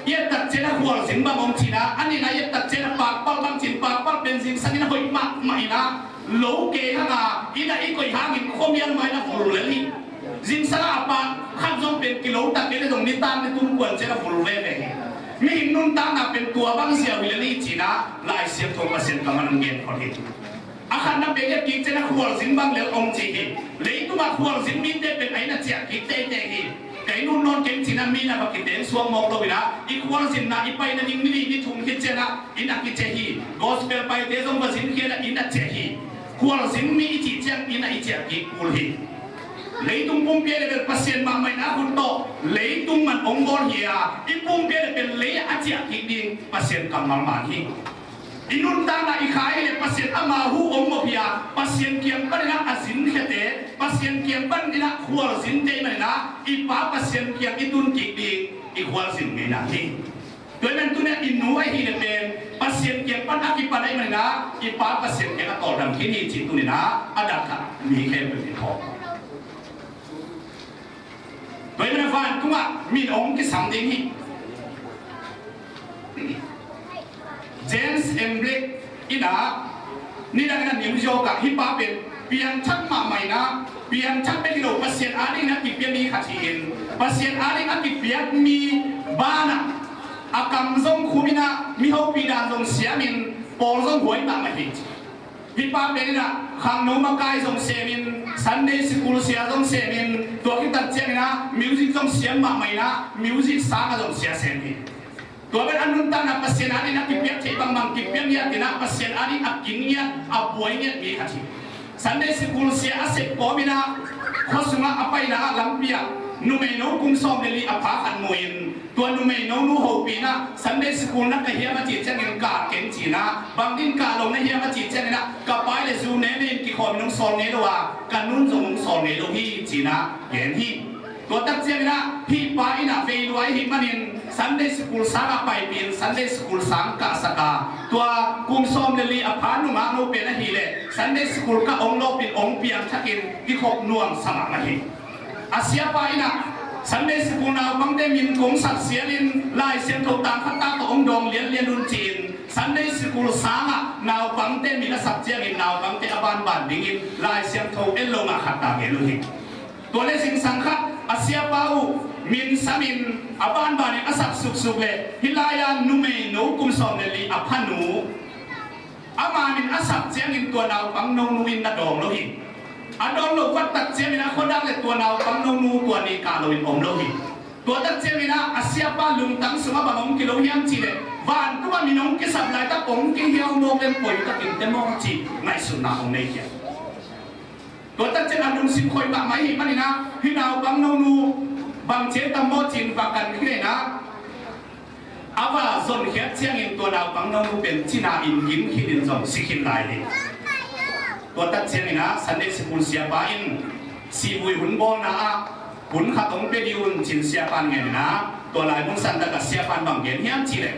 i et tak ciangin ah khualzin bang hong cihna, a nihna i et tak ciangin ah pakpalh bang cih, pakpalh pen zingsang in ah hoih mahmah in ah lo kei hang a, inn ah i koih hangin khuamial mah in ah vul lel hi. Zingsang ah a pak khat zong pen kilo tak kei leh zong nitak ni tum kuan ciang a vul veve hi. Mihing nuntakna pen tua bang ziau hi lel hi cihna Lai Siangtho Pasian kammal in hong gen khol hi. A khatna pen i et kik ciang a khualzin bang lel hong ci hi. Leitungah khualzin mite pen a inn ah ciah kik teitei hi. Ka inn ut nawn keng cihna, mi inn ah va kiteng suak mawk lo in ah i khualzinna i pai nading ni nih ni thum khit ciang ah inn ah kiciah hi. Gospel paite zong va zin khia in ah inn ah ciah hi. Khualzin mi i cih ciang inn ah i ciah kik kul hi. Leitung pumpi a leh bel Pasian mahmah in a khut tawh leitung man hong bawl hi a, i pumpi a leh bel lei ah a ciah kik ding Pasian kammal man hi. I nuntakna i kha i leh Pasian ama hu hong mawh hi a, Pasian kiang panin ah a zinkhiate, Pasian kiang panin ah khualzinte i hih manin ah i Pa Pasian kiang i tun kik ding i khualzin ngeina hi. Tua ahih manin tuni-in ah i nu ahih leh pen Pasian kiang pan a kipan ahih manin ah i Pa Pasian kiang a tawldam khin hi cih tuni-in ah a dak ah mi khempeuh in thawh. Tua ahih manin ah vantungah min hong kisam ding hi. James M. Blake in ah nidang in ah New York ah, hih pa pen piangthak mahmah in ah, piangthak bek hi lo, Pasian adingin a kipia mi khat hi-in, Pasian adingin a kipiak mi banah a kam zong khum in ah, mi hopih dan zong siamin, pawl zong huai mahmah hi. Hih pa pen in ah khangno makai zong semin, Sunday school sia zong semin, tua khit tak ciangin ah music zong siam mahmah in ah, music sang ah zong sia sem hi. Tua pen a nuntakna Pasian adingin a kipiak theih bangbang kipiak hi a, tua in ah Pasian adingin a kin ngiat, a buai ngiat mi khat hi. Sunday school sia a sep kawmin ah khua sungah a paina ah lampi ah numeino kum sawm le li a pha khat mu-in, tua numeino nu hopih in ah, Sunday school na kah hiam a cih ciangin kah keng ci-in ah, bang dingin kah lo na hiam a cih ciangin ah, ka pa le zu neme in kikhawmin hong sawl ngei lo a, ka nun zong hong sawl ngei lo hi ci-in ah gen hi. Tua tak ciangin ah hih pa in ah vei lua ahih manin Sunday school sang ah paipih in Sunday school sang kahsak a, tua kum sawm le li a pha nungakno pen ahih leh Sunday school kah hong lawpin hong piangthakin kikhop nuamsa mahmah hi. A siapa in ah Sunday school naupangte min kong sak sialin Lai Siangtho tang khat tak tawh hong dawng lianlian un ci-in Sunday school sangah naupangte min a sap ciangin naupangte a banban dingin Lai Siangtho en lo ngah khat ta gen uh hi. Tua le zingsang khat a siapa uh min samin a banbanin a sap suksuk le hih lai-a numei no kum sawm le li a phanu ama min a sap ciangin tua naupang nonu in na dawng lo hi. A dawng lo vat tak ciangin a khuadak le tua naupang nonu tua ni kah loin om lo hi. Tua tak ciangin ah a siapa lungtang sungah bang hong kilo hiam cihleh vantungah min hong kisap laitak hong kihiau mawk lem poi takin te mawk a ci ngaihsutna hong nei hiam. Tua tak ciang a lungsim khoi mahmah i hih manin ah hih naupang nonu bang cian tam maw ci-in va kan khin in ah a va zonkhiat ciangin tua naupang nonu pen cina in gim khin in zong si khin lai hi. Tua tak ciangin ah Sunday school siapa in sihvui hun bawlna ah hun khat hong pia dih un ci-in siapa in ngen in ah tua lai mun santak ah siapa in bang gen hiam cihleh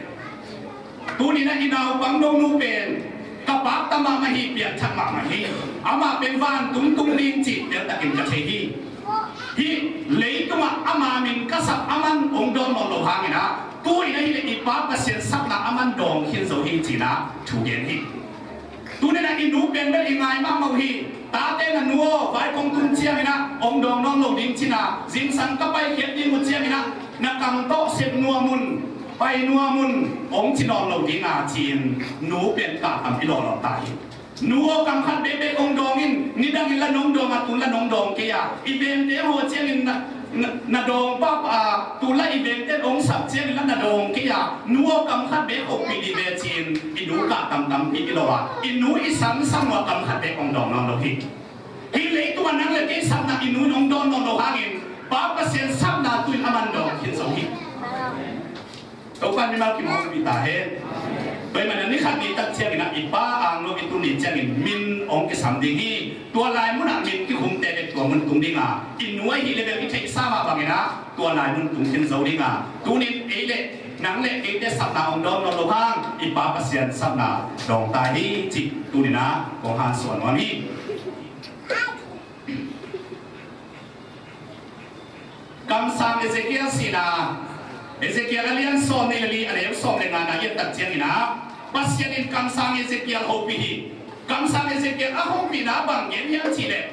tuni-in ah i naupang nonu pen ka pakta mahmah hi, piangthak mahmah hi. Amah pen vantung tung ding cih teltakin ka thei hi. Hih leitungah ama min ka sap aman hong dawn nawn lo hangin ah tu-in ah hih le i Pa Pasian sapna aman dawng khin zo hi ci-in ah thu gen hi. Tuni-in ah i nu pen bel i ngai mahmah uh hi. Tate na nu aw vai kong tun ciangin ah hong dawng nawn lo ding ci-in ah zingsang ka paikhiat ding uh ciangin ah na kam tawh sep nuam un, pai nuam un hong ci nawn lo ding a ci-in nu pen kah tam i lawhlaw ta hi. Nu aw kam khat bekbek hong dawng in, nidangin la nong dawng a tun la nong dawng kei a i vengte haw ciangin na, na, na dawng pah a tun la i vengte hong sap ciangin la na dawng kei a nu aw kam khat bek hopih dih ve ci-in i nu kah tam tampi i lawh a i nu i sang sang uh a kam khat bek hong dawng nawn lo hi. Hih leitungah nang le kei sapna i nu in hong dawn nawn lo hangin Pa Pasian sapna tu-in aman dawng khin zo hi. Topa mimal kimawhpih ta hen. Tua ahih manin ni khat ni tak ciangin ah i pa ang lo i tun ni ciangin min hong kisam ding hi. Tua lai munah min kikhumte bek tua mun tung ding a i nu ahih leh bek i theihsa mah bangin ah tua lai mun tung khin zo ding a tuni-in ei le nang le keite sapna hong dawn nawn lo hang i Pa Pasian sapna dawng ta hi cih tuni-in ah kong hansuah nuam hi. Kamsang Ezekiel sihna, Ezekiel a lian sawm nih le li a neu sawm le ngana i et tak ciangin ah Pasian in kamsang Ezekiel hopih hi. Kamsang Ezekiel a hopihna bang gen hiam cihleh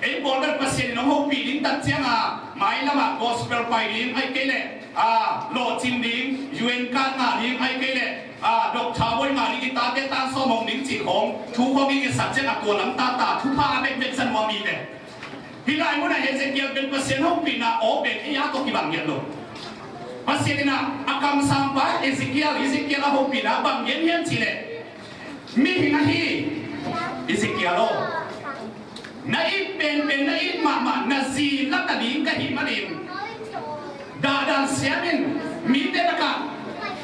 ei pawl bel Pasian in hong hopih ding tak cianga mailamah gospel pai ding ahih kei leh a lawhcin ding, U N card ngah ding ahih kei leh a doctor bawi ngah ding, i tate tan sawm hong ding cih khawng thu khawng i ngetsak ciang a tua lam tata thupha bekbek za nuam hi ve. Hih lai munah Ezekiel pen Pasian hopihna aw pen ei a tawh kibang ngiat lo. Pasian in ah a kamsangpa Ezekiel, Ezekiel a hopihna bang gen hiam cihleh mihing ahi Ezekiel aw, na it penpen na it mahmah na zi lak a ding ka hih manin dahdan siam in, mite lakah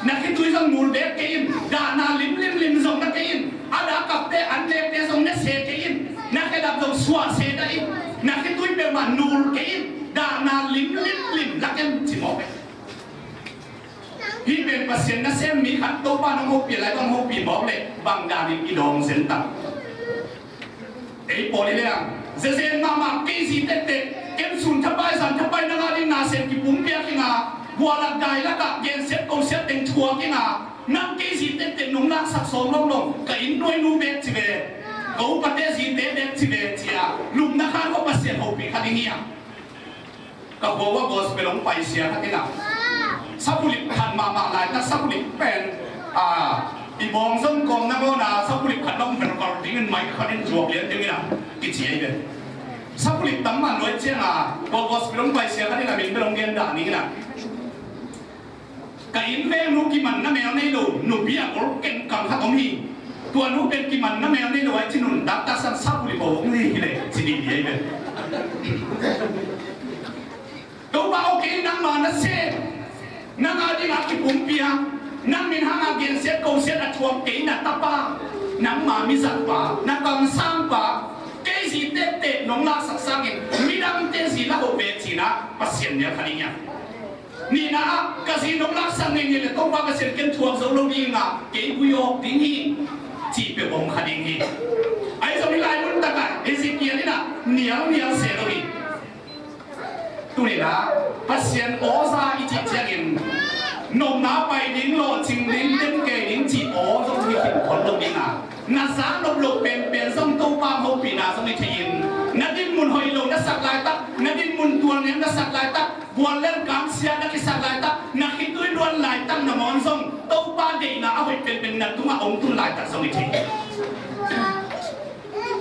na khitui zong nul bek kei in, dahna limlimlim zong na kei in, a dah kapte an lekte zong na se kei in, na khedap zong suah se dah in, na khitui peuhmah nul kei in, dahna limlimlim lak in ci mawk. Hih pen Pasian nasem mi khat Topa nong hopih lai bang hopih mawk leh bang danin i dawng zen tak. Ei pawl i leng zezen mahmah kei zi tektek ken sun thapai zan thapai nang a ding na sem kipum piak inga gualat dai lakah gensiat kosiat teng thuak inga nang kei zi tektek nong laksak sawm longlong ka inn nuainu bek ci ve ka upate zite bek ci ve cia lupna khan kua Pasian hopih kha ding hi a. Ka khua ua gospel hong paisia khat in ah sapulip khat mahmah lai na sapulip pen a i bawng zong kawm na gawna sapulip khat dong velval dingin mai khat in zuak lian dingin ah kici ei ve. Sapulip tam mah nuai cianga ua gospel hong paisia khat in a min bel hong gen dah dingin ah ka inn veng nu kimanna mel nei lo nupi a kol ken kam khat om hi. Tua nu pen kimanna mel nei lo ai ci nuntak taksan sapulip aw hong li hileh ci dih dih ei ve. Topa aw kei nangma nasem nang a dingah kipumpi a nang min hanga gensiat kosiat a thuak kei na tapa nangma mizatpa na kamsangpa kei zi tektek nong laksak sangin midangte zi la hoh ve cina Pasian nial kha ding hiam? Nihna ah ka zi nong laksak ngeingei le Topa Pasian ken thuak zo lo dinga kei gui awk ding hi cih peuh om kha ding hi. Ahi zong hi lai mun takah Ezekiel inah nialnial se lo hi. Tunina Pasian awza i cih ciangin Nopna pai ding, lawhcing ding, tem kei ding cih aw zong hi khin khol lo ding a, na zak nop loh penpen zong Topa hopihna zong i thei in, na dinmun hoih lo na sak laitak, na dinmun tualniam na sak laitak, bual lel kangsia na kisak laitak, na khitui luan laitak nangawn zong Topa deihna a hoih penpen na tungah hong tun laitak zong i thei.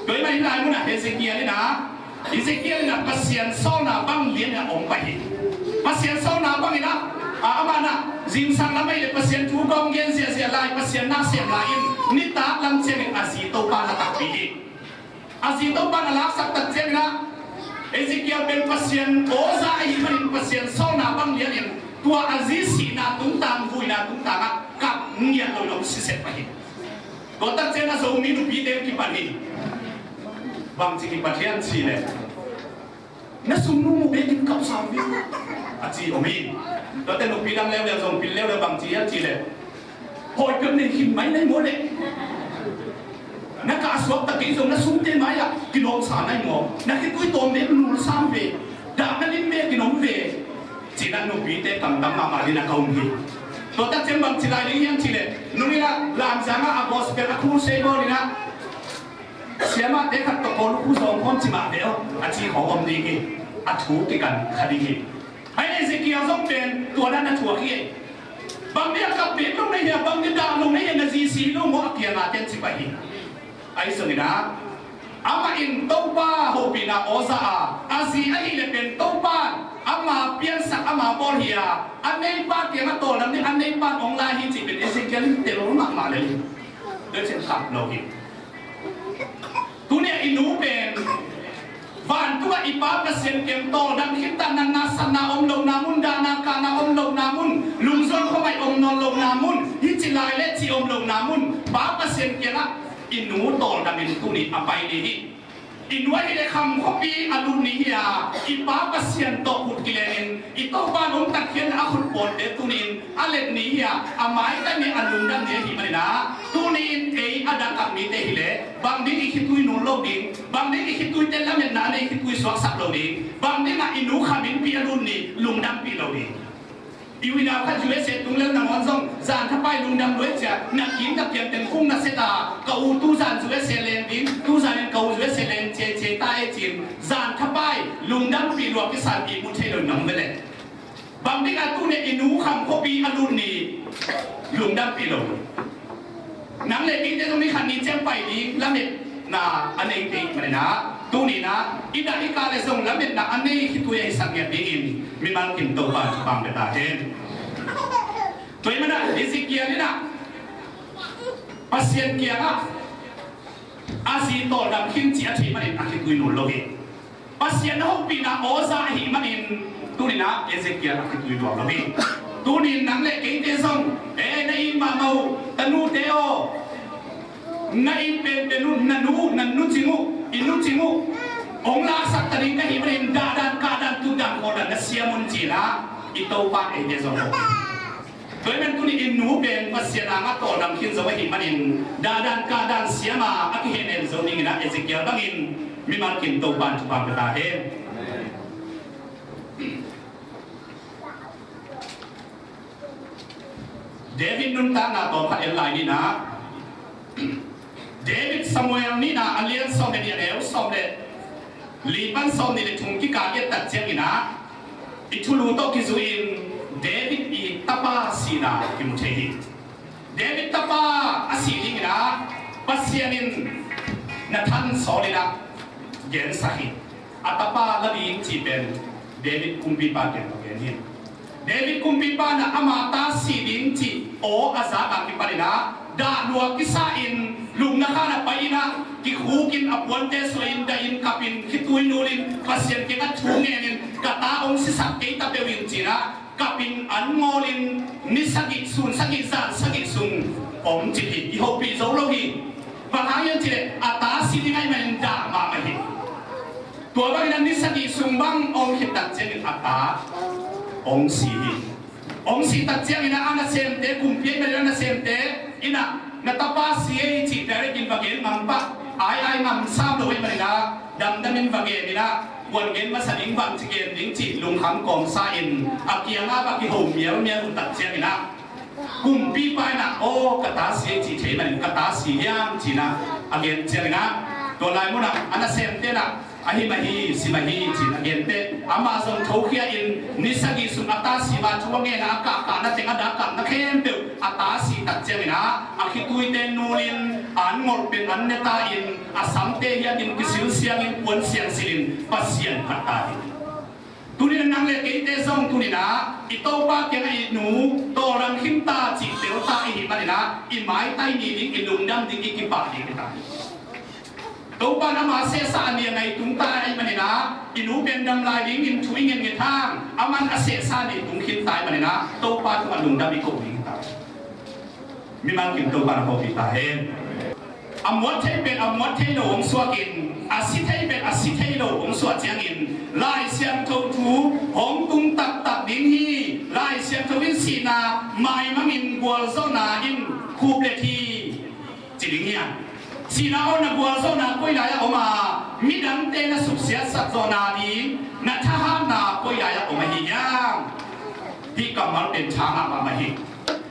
Tua ahih manin hih lai munah Ezekiel in ah, Ezekiel in ah Pasian sawlna bang lian in ah hong pai hi. Pasian sawlna bang in ah, a, amah in ah zingsang lam ahih leh Pasian thu kong gen ziahziah lai, Pasian na sem lai in, nitak lam ciangin a zi Topa na takpi hi. A zi Topa na laksak tak ciangin ah, Ezekiel pen Pasian aw za ahih manin Pasian sawlna bang lian in, tua a zi sihna tungtang, vuina tungtang ah kap ngiat lo in hong si sek pah hi. Tua tak ciang a Zomi nupite kipan hi. Bangci kipat hiam cih leh, na sungnu mu bekin kap sam hi, a ci om hi. Tuate nupi dang leuleu zong pil leuleu, bangci hiam cih leh, hawi peuh nei khin mai na hi maw leh, na kah suak tak kei zong na sungte mai-ah kilawmsa na hi maw, na khitui tawm dek nul sam ve, dah na lim bekin om ve, ci-in ah nupite kamtam mahmah ding in ah ka um hi. Tua tak ciang bangci lai ding hiam cih leh, nung in ah Lamzang ah a gospel a crusade bawl in ah, siamahte khat tawh kawl uh khu zawng khawm ci mah ve aw, a ci khawng om ding hi. A thu kikan kha ding hi. Ahih leh Ezekiel zong pen tua dan a thuak hi. Bang ding a kap bek lo na hia, bang ding dah lo na hia, na zi si lo maw, a kiangah ten ci pah hi. Ahi zongin ah, amah in Topa hopihna aw za a, a zi ahih leh pen Topa in ama piansak, ama bawl hi a, a neipa kiangah tawldam ding, a neipa in hong la hi cih pen Ezekiel in tel mahmah lel hi. Tua ciang kap lo hi. Tuni-ah i nu pen vantungah i Pa Pasian kiang tawldam khit ta, natna satna om lohna mun, dahna kahna om lohna mun, lungzuan khuamai om nawn lohna mun, hih ci lai leh cih om lohna mun, Pa Pasian kiangah i nu tawldam in tuni a pai ni hi. I nu ahih leh kham khuapi a lut ni hi a, i Pa Pasian tawh khut kilen in, i Topa in hong tatkhiat a khut pawlte tuni in a let ni hi a, a maitai ni, a lungdam ni ahih manin ah, tuni in ei a dangtak mite hi leh, bang ding i khitui nul lo ding, bang ding i khituite lametna a nei khitui suaksak lo ding, bang ding ah i nu kham innpi a lut ni lungdampih lo ding. I u i nau khat U S A tung lel nangawn zong, zan thapai lungdam lua e ci a, na kim na pian teng khung na set a, ka u tuzan U S A leng ding, tuzan in ka u U S A leng ciaicia ta e ci-in, zan thapai lungdampih lua kisa i mu thei lo in nang ve leh. Bang ding a tuni i nu kham khuapi a lut ni lungdampih lo. Nang le keite zong ni khat ni ciang pai ding lametna a nei kei manin ah, tuni in ah i dah i kah leh zong lametna a nei khitui a hisak ngiat dingin mimal kim Topa in thupha pia ta hen. Tua ahih manin ah Ezekiel in ah Pasian kiangah a zi tawldam khin cih a theih manin a khitui nul lo hi. Pasian a hopihna aw za ahih manin, tuni in ah Ezekiel a khitui luang lo hi. Tuni in nang le keite zong, e, na it mahmah uh tanute aw, na it penpen uh, na nu, na nu cing uh, i nu cing uh hong laksak ta ding ka hih manin, dahdan kahdan tutdan khawldan na siam un ci-in ah i Topa in eite zong hong Tua ahih manin tuni in nu pen Pasian a ngah tawldam khin zo ahih manin, dahdan kahdan siam a a kihehnem zo dingin ah Ezekiel bangin mimal kim Topa in thupha pia ta hen. David nuntakna tawm khat en lai ni in ah, David Samuel nihna a lian sawm le nih, a neu sawm le li pan sawm nih le thum kikal i et tak ciangin ah, i thulu tawh kizui-in David i tapa sihna kimu thei hi. David tapa a sih dingin ah Pasian in Nathan sawl in ah gensak hi. A tapa la ding cih pen David kumpipa kiang tawh gen hi. David kumpipa in ah ama ta sih ding cih aw a zak a kipan in ah, dah lua kisa in, lungna khan a pai in ah, kikhuk in, a puante suah in, dah in, kap in, khitui nul in, Pasian kiangah thu ngen in, ka ta hong sisak kei ta peuh in ci-in ah, kap in, an ngawl in, ni sagih, sun sagih, zan sagih sung hong cip hi. I hopih zo lo hi. Bang hang hiam cih leh a ta si ding ahih manin dah mahmah hi. Tua bangin a ni sagih sung bang om khit tak ciangin a ta hong si hi. Hong si tak ciangin a nasemte, kumpi ahih manin a nasemte in ah, na tapa si ei cih direct in va gen ngam pah, ai ai ngam sam lo ahih manin ah, damdam in va gen in ah, Kuan gen masa ding, bang ci gen ding cih lungkham kawmsa in a kiangah va kiho mialmial uh tak ciangin ah, kumpipa in ah, aw, ka ta si ei cih thei manin, ka ta si hiam ci-in ah a gen ciangin ah, tua lai munah a nasemte in ah, ahi mah hi, si mah hi ci-in a gen teh, amah zong thokhia in ni sagih sung a ta si mah thu a ngen a, a kahkahna teng a dak kahna khempeuh a ta si tak ciangin ah, a khituite nulin an ngolh pen an ne ta in, a samte hiatin kisil siangin puan siang silhin Pasian phat ta hi. Tuni-in nang le keite zong tuni-in ah i Topa kiangah i nu tawlrang khin ta cih tel ta i hih manin ah, i maitai ni ding, i lungdam ding, i kipah ding hi ta hi. Topa in ama sehsa a ni a ngai tung ta ahih manin ah, i nu pen dam lai dingin thu i ngetnget hang, aman a sehsa ni tung khin ta ahih manin ah, Topa tungah lungdam i ko ding hi ta hi. Mimal kim Topa na hopih ta hen. A muat thei pen a muat thei lo hong suakin, a si thei pen a si thei lo hong suah ciangin, Lai Siangtho thu hong tung taktak ding hi. Lai Siangtho in sihna maimangin gualzawhna in khuplet hi ci ding hi a. Sihna aw na gualzawhna koi lai-ah om a, midangte na suksiatsak zawhna ding na thahatna koi lai-ah om ahi hiam? Hih kammal pen tha mahmah hi.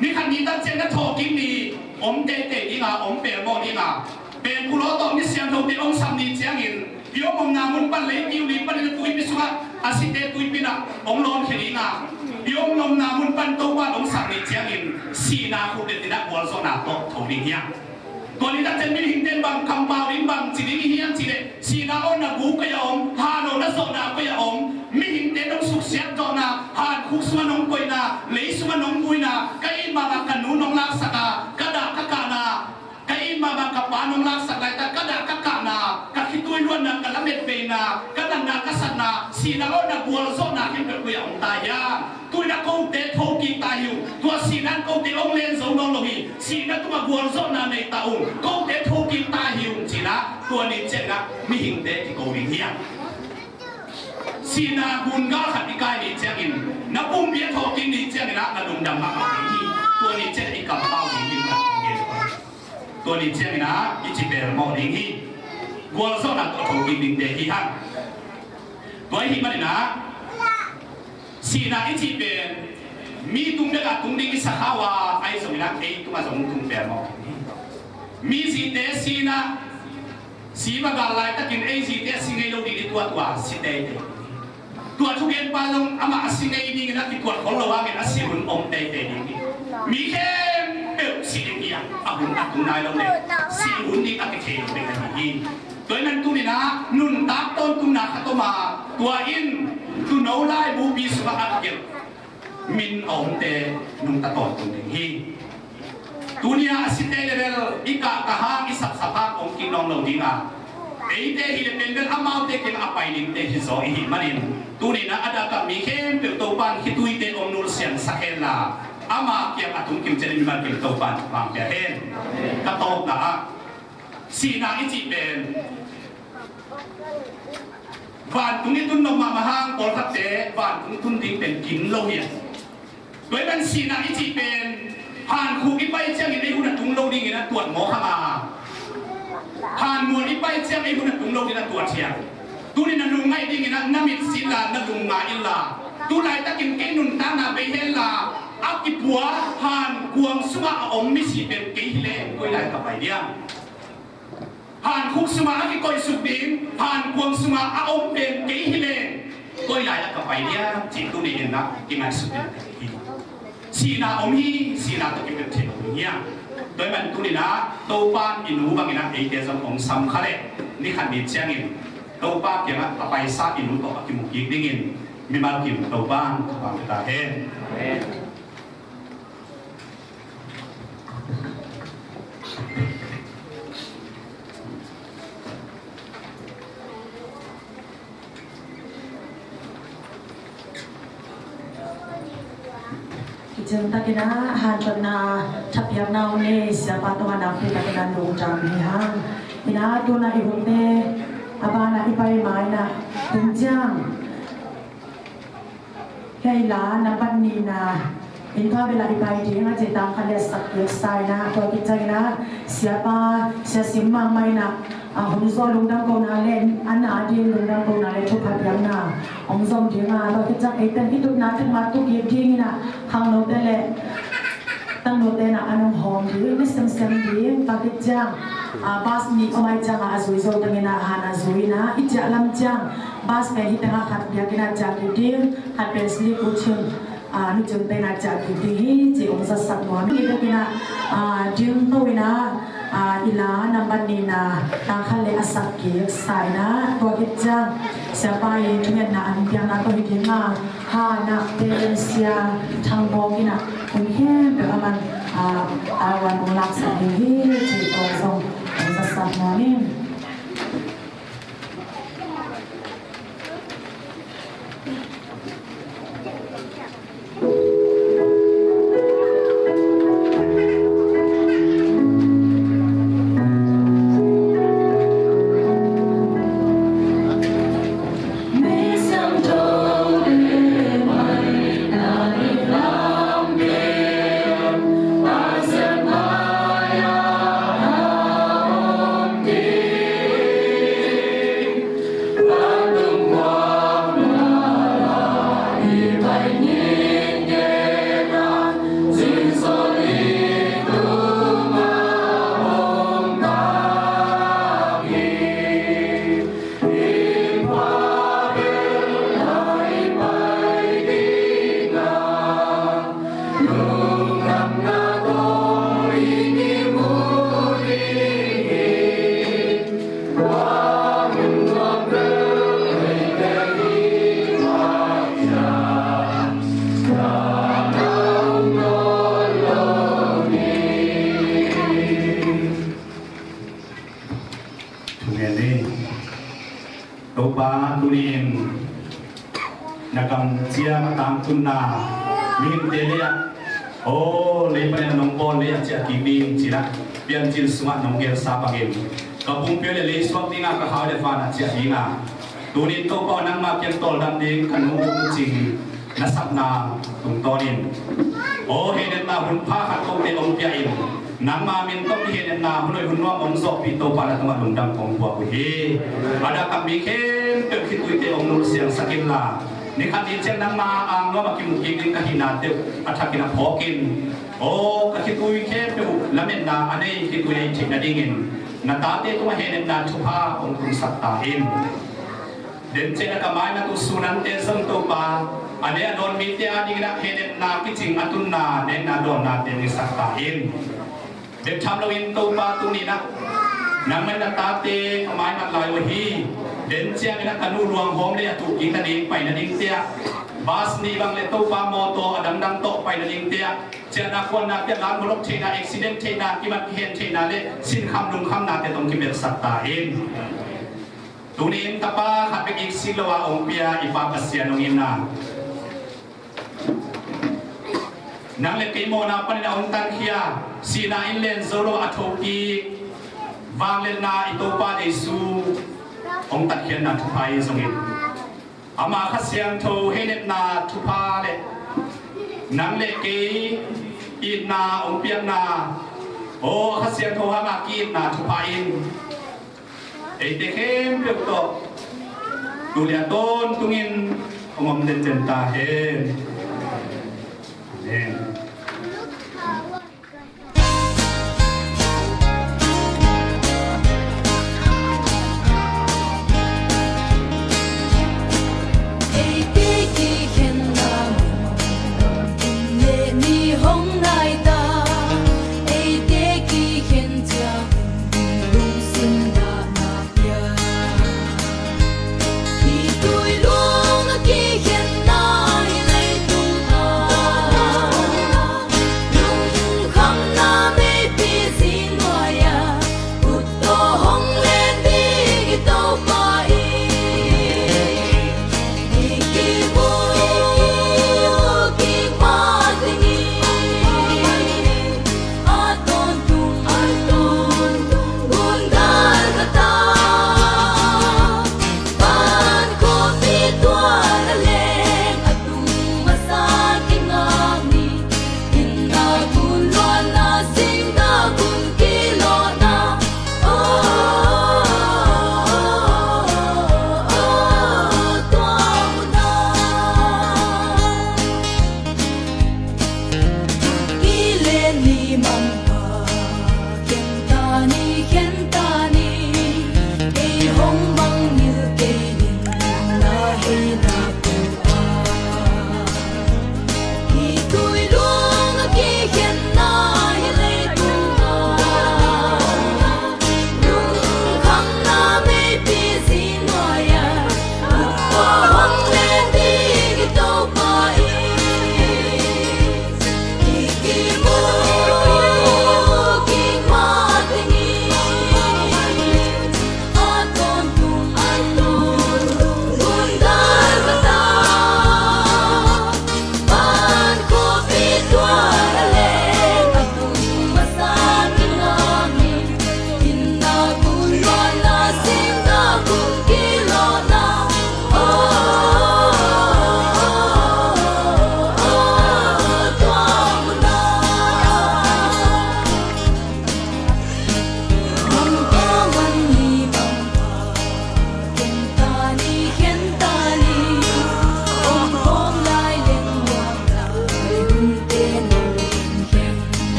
Ni khat ni tak ciang na thawhkik ni om teitei ding a, om pelmawh ding a, pengkul aw tawh mi siangthote hong sap ni ciangin, i om omna mun pan lei kiu li panin a tuipi sungah a site tuipi in ah hong lawnkhia ding a, i om omna mun pan Topa in hong sap ni ciangin sihna khuplet in ah gualzawhna tawh tho ding hi a. Tua ni tak ciang mihingte in bang kampau ding, bang ci ding hi hiam cih leh, sihna aw na gu koi-ah om, han aw na zawhna koi-ah om, mihingte nong suksiat zawhna, hankhuk sungah nong koihna, lei sungah nong guihna, ka it mahmah ka nu nong laksak a, ka dah ka kahna, ka it mahmah ka pa nong laksak laitak ka dah ka kahna, ka khitui luanna, ka lamet veina, ka natna ka satna, sihna aw na gualzawhna khempeuh koi-ah om ta hiam? Tu-in ah kote thokik ta hi ung. Tua sihna in kote hong len zo nawn lo hi. Sihna tungah gualzawhna nei ta ung. Kote thokik ta hi ung ci-in ah, tua ni ciangin ah mihingte kiko ding hi a. Sihna gun gal khat i kai ni ciangin, na pumpi a thawhkik ni ciangin ah na lungdam mahmah ding hi. Tua ni ciangin i kampau ding hi. Tua ni ciangin ah i ci pelmawh ding hi. Gualzawhna tawh thokik dingte hi hang. Tua ahih manin ah, sihna i cih pen mi tung bekah tung ding i sa kha uh a, ahi zongin ah ei tungah zong tung pelmawh ding hi. Mi zite si-in ah, si va gal laitakin ei zite a si ngei lo ding i tuat uh a, si teitei. Tua thugenpa zong amah a si ngei dingin a kituat khol lo hangin a si hun om teitei ding hi. Mi khempeuh si ding hi a, a hun a tung nai lo le, si hun ding a kithei lo ding ahi hi. Tua ahih manin tuni-in ah nuntak tawntunna khat om a, tua in tuuno laibupi sungah a kigelh min a omte nungta tawntung ding hi. Tuni-a a site level i kahkah hang, i sapsap hang om kik nawn lo ding a, eite hi le pen bel amaute kiang a pai dingte hi zaw i hih manin, tuni-in ah a dak a mi khempeuh Topa'n khituite om nulsiang sak henla, ama kiang a tung kim ciat in mimal kim Topa'n thupha pia hen. Ka tawpna ah, sihna i cih pen vantung i tun nop mahmah hang, pawlkhatte vantung tun ding pen kin lo hi a. Tua ahih manin sihna i cih pen, hankhuk i pai ciangin ei hun a tung lo dingin a tuat mawk hang a, hanmual i pai ciang ei hun a tung lo dingin a tuat hi a. Tuni na lungngaih dingin a na mit si inla, na lungnga inla, tu laitakin kei nuntakna bei henla, a kipua hankuang sungah a om misi pen kei hi leng koi lai ka pai diam? Hankhuk sungah a kikoihsuk ding hankuang sungah a om pen kei hi leng koi lai-ah ka pai diam cih tuni-in ah kingaihsut ding hi. Sihna om hi, sihna tawh kipelh theih om hi a. Tua ahih manin tuni-in ah Topa'n i nu bangin ah eite zong hong sam kha leh, ni khat ni ciangin Topa kiangah a paisa i nu tawh a kimu kik dingin mimal kim Topa'n thupha pia ta hen. Kician takin ah hanthotna thapiakna hong nei Siapa tungah nakpi takin ah lungdam hi hang. Ina tuna i hunte a banah i pai ma-in ah tung ciang, hei la nambat nihna innkuan bel ah i pai ding a cih tang khat le sak kik sa-in ah, tua khit ciangin ah Siapa, Sia Sim Mang mah in ah A hun zaw lungdam kohna le, a na ding lungdam kohna le thupha piakna hong zom ding a, tua khit ciang eite i tupna tupna tuk kik ding in a, khangnote le tangnote in a an hong hawm ding, na semsem ding, tua khit ciang a bus nih om ahih ciang a, a zui zo teng in a han a zui in a, i ciah lam ciang bus pen hi teng a khat piak in a ciah kik ding, khat pen slip uh cin, a, nu cin pen a ciah kik ding hi ci hong zasak nuam hi. Tua khit ciang a, a, ding to in a, a, i la nambat nih in a, tang khat le a sak kik sa in a, tua khit ciang siapa i thungetna an piakna tawh hi ding a, ha nak pen Sia Thang Bawk in a, hun khempeuh a man, a, a wan hong laksak ding hi ci tua zong hong zasak nuam ing. Thungen ni. Topa, tuni-in na kamciam a tangtunna mihingte lei ah, aw, lei panin a nong bawl lei ah ciah kik ding ci-in ah Piancil sungah nong gelsa bangin ka pumpi uh le lei suak ding a, ka hau le van ah ciah ding a, tuni-in Topa aw, nangma kiang tawldam ding ka nu Cing na sapna tungtawnin, aw, hehnemna hun pha khat kote hong pia in, nangma min tawh hehnemna hun hoih hun nuam hong zawhpih Topa na tungah lungdam kong puak uh hi. A dak a mi khempeuh khituite hong nulsiangsak inla, ni khat ni ciang nangma angnuam a kimu kik ding ka hihnate uh a thakin a phawkin, aw, ka khitui khempeuh uh lametna a nei khitui a hi theih nadingin na tate tungah hehnemna thupha hong tunsak ta in. Dencian a ka maimat uh Sunante zong Topa, a ne a dawn mite adingin ah hehnemna kicing a tunna nekna dawnnate hong hisak ta in. Bek tham loin Topa, tuni-in ah nangmah in na tate ka maimat lai uh hi. Denciangin ah ka nu luanghawm lei a tuh kik nading pai nadingte ah, bus nih bang le Topa mawtaw a dangdang tawh pai nadingte ah, ciahna kuanna, kiat lam, golok theihna, accident theihna, kimat kihen theihna le sinkham lungkhamnate tawh hong kibelsak ta in. Tuni-in tapa khat bek it sik lo a hong pia i Pa Pasian, hong itna, nang le kei mawhna panin a hong tankhia, sihna in len zo lo a thokik vangliatna i Topa Jesu hong tatkhiatna thupha in zongin, ama Kha Siangtho hehnemna thupha le nang le kei itna hong piakna, aw, Kha Siangtho hanga ki-itna thupha in eite khempeuh tawh tu le a tawntungin hong om tetten ta hen. Amen. Eite kikhenna mun, kum le ni hong nai ta, eite kikhen ciang lungsim dahna pia. Khitui lung a kikhenna hi leitung a, lungkhamna meipi zi nuai-ah, ut tawh hong len ding i Topa in, i kimu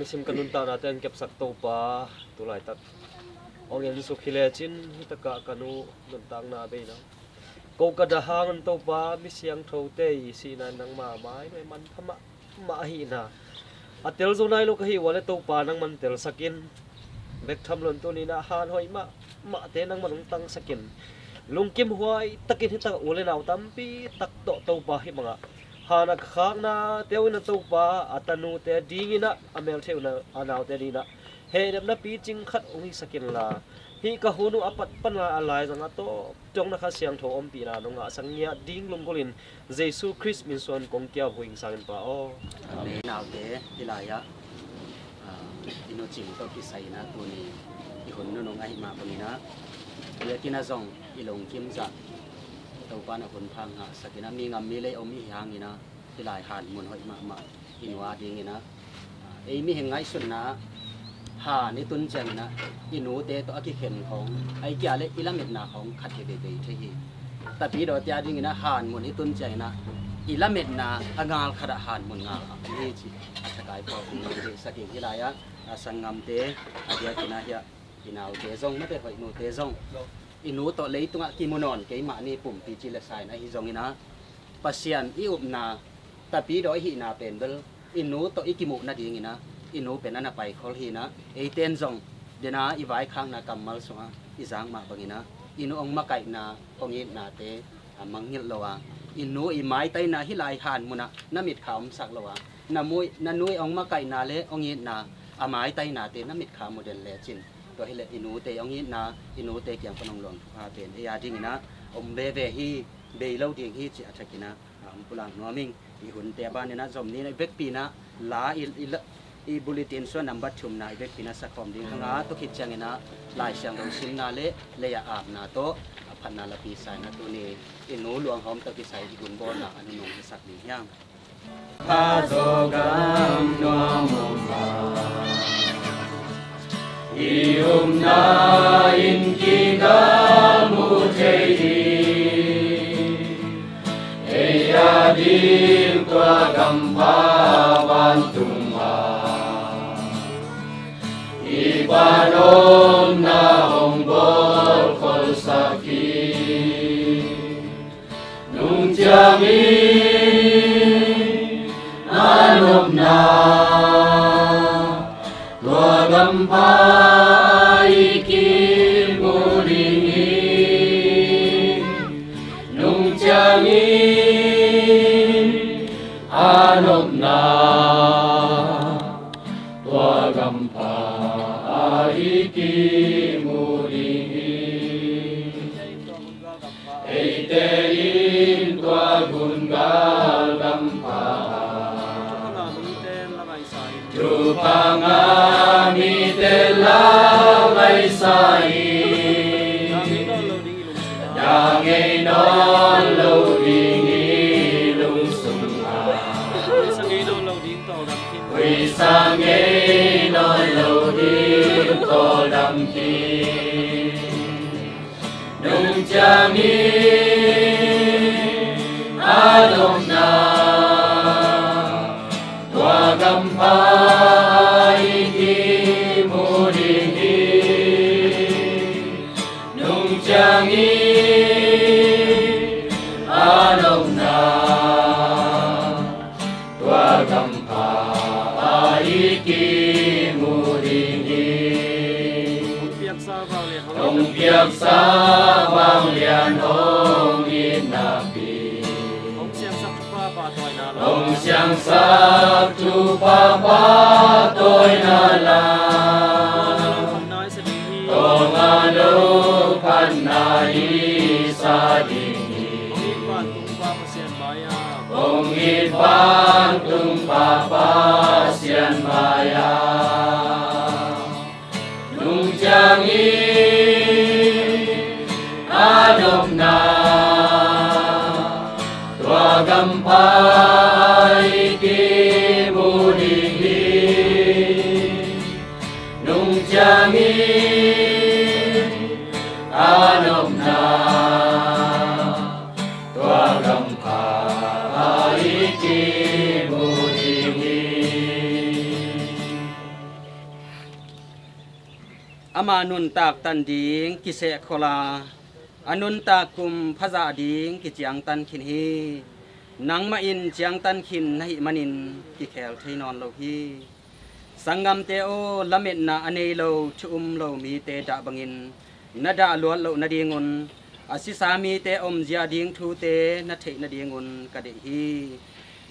Sim ka nuntaknate hong kepsak Topa, tu laitak hong ensuk hi lecin, hitakah ka nu nuntakna bei na. Ko ka dah hangin Topa, mi siangthote i sihna in nangma mai nuai manpha mahmah ahihna a tel zo nai lo ka hih uh a leh Topa, nangman telsak in. Bek tham lo in tuni-in ah han hoih mahmahte nangman hong tangsak in. Lungkim huai takin hitakah u le nau tampi tak tawh Topa hih bangah han a khaknate uh in ah Topa, a tanute dingin ah, a meltheih uh a naute dingin ah hehnepna picing khat hong hisak inla, hih ka hun uh a pat pan a laizang a tawptawng na Kha Siangtho ompihna nong ngahsak ngiat ding lunggulhin Jesu Khrist min suang kong kiau uh ing, Sangin Pa aw. Amen. Naute, hih lai-ah, ah, i nu Cing tawh kisai-in ah tuni i hun nunung ahih mah bangin ah, biakinn ah zong i lungkim zah Topa in ah hun pha ngahsak in ah, mi ngam mi lei om i hi hangin ah, hih lai han mun hoih mahmah i nu a dingin ah, ei mihing ngaihsutna ah han i tun ciangin ah i nute tawh a kikhen khawng, ahih kei leh i lametna khawng khat hi veivei thei hi. Tapidawte a dingin ah han mun i tun ciangin ah i lametna a ngal khat ah han mun ngal a om hi cih a thakai pawlkhat hong deihsak ing. Hih lai-ah a sanggamte, a biakinn ah hiah i naute zong, mate hoih nute zong, i nu tawh leitungah kimu nawn kei mah ni, pumpi ci le sa in ahi zongin ah, Pasian i upna, tapidaw i hihna pen bel i nu tawh i kimuh nadingin ah, i nu pen a na paikhol hi-in ah, eite in zong dena i vaikhakna kammal sungah i zak mah bangin ah, i nu hong makaihna, hong itnate a mangngilh lo a, i nu i maitaina hih lai han munah na mitkha omsak lo a, na mui, na nu i hong makaihna le hong itna a maitainate na mitkha mu den lecin, tua hileh i nute hong itna, i nute kiang pan hong luang thupha pen ei a dingin ah om veve hi, bei lo ding hi cih a thakin ah, ah, hong pulak nuam ing. I hunte a banin ah zom ni-in ah i vekpi-in ah la i, i la, i bulletin sungah nambat thumna i vekpi-in ah sakhawm ding. Hanga tua khit ciangin ah Lai Siangtho simna le lei-ah apna tawh a phatna lapi sa-in ah tuni i nu luanghawm tawh kisai i hun bawlna a nunung hisak ding hi hang. Kha Zogam nuam om a, i upna in kigal mu thei hi. Ei a ding tua gampha vantung ah i pan omna hong bawlkholsak hi. Nung ciangin a nopna tua gampha i kimu ding hi. Nung ciangin a nopna tua gampha i kimu ding hi. Eite in tua gun gal gampha ah thupha ngah mite la ngaihsa in, dang ngei nawn lo ding i lungsung ah, huisa ngei nawn lo ding tawldam khin. Nung ciangin a nopna tua gampha i kimu ding hi. Nung ciangin a nopna tua gampha i kimu ding hi. Hong piaksa vanglian hong itna pi, hong siangsak thupha pahtawina la, hong siangsak thupha pahtawina la, tawng a lo phatna i sa ding hi. Hong it vantung Pa Pasian mai-ah, nung ciangin a nopna tua gampha i kimu ding hi. Nung ciangin a nopna tua gampha i kimu ding hi. Ama nuntak tan ding kisehkhol a, a nuntak kum phazah ding kiciangtan khin hi. Nangmah in ciangtan khin na hih manin kikhel thei nawn lo hi. Sanggamte aw, lametna a nei lo, thu um lo mite dah bangin na dah luat loh nadingun a sisa mite omzia ding thute na theih nadingun ka deih hi.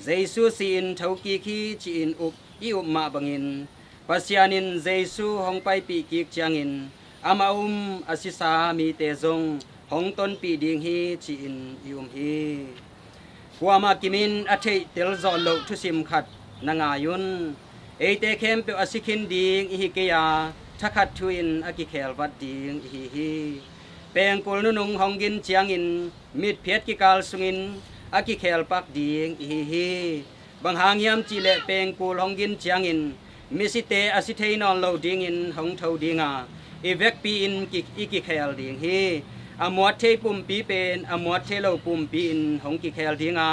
Jesu si-in thokik hi ci-in up i up mah bangin Pasian in Jesu hong paipih kik ciangin amah um a sisa mite zong hong tonpih ding hi ci-in i um hi. Kuamah kimin a theih tel zawh loh thusim khat na ngai un. Eite khempeuh a si khin ding i hi kei a, thakhat thu-in a kikhel vat ding i hi hi. Pengkul nunung hong gin ciangin mitphiat kikal sungin a kikhel pak ding i hi hi. Bang hang hiam cihleh pengkul hong gin ciangin misite a si thei nawn lo dingin hong tho ding a, i vekpi-in ki, i kikhel ding hi. A muat thei pumpi pen a muat thei lo pumpi in hong kikhel ding a,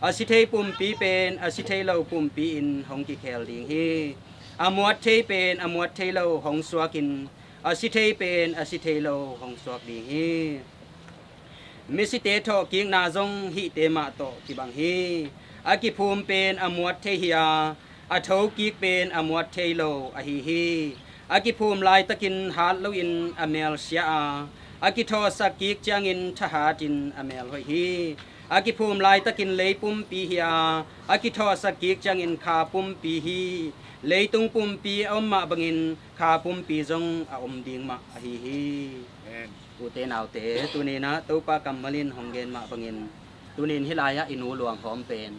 a si thei pumpi pen a si thei lo pumpi in hong kikhel ding hi. A muat thei pen a muat thei lo hong suakin a si thei pen a si thei lo hong suak ding hi. Misite thawhkikna zong hihte mah tawh kibang hi. A kiphum pen a muat thei hi a, a thokik pen a muat thei lo ahi hi. A kiphum laitakin hat loin a mel sia a, a kithawhsak kik ciangin thahatin a mel hoih hi. A kiphum laitakin lei pumpi hi a, a kithawhsak kik ciangin kha pumpi hi. Leitung pumpi a om mah bangin kha pumpi zong a om ding mah ahi hi. Amen. Ute naute, tuninah Topa kammal in hong gen mah bangin, tunin hih lai-ah i nu luanghawm pen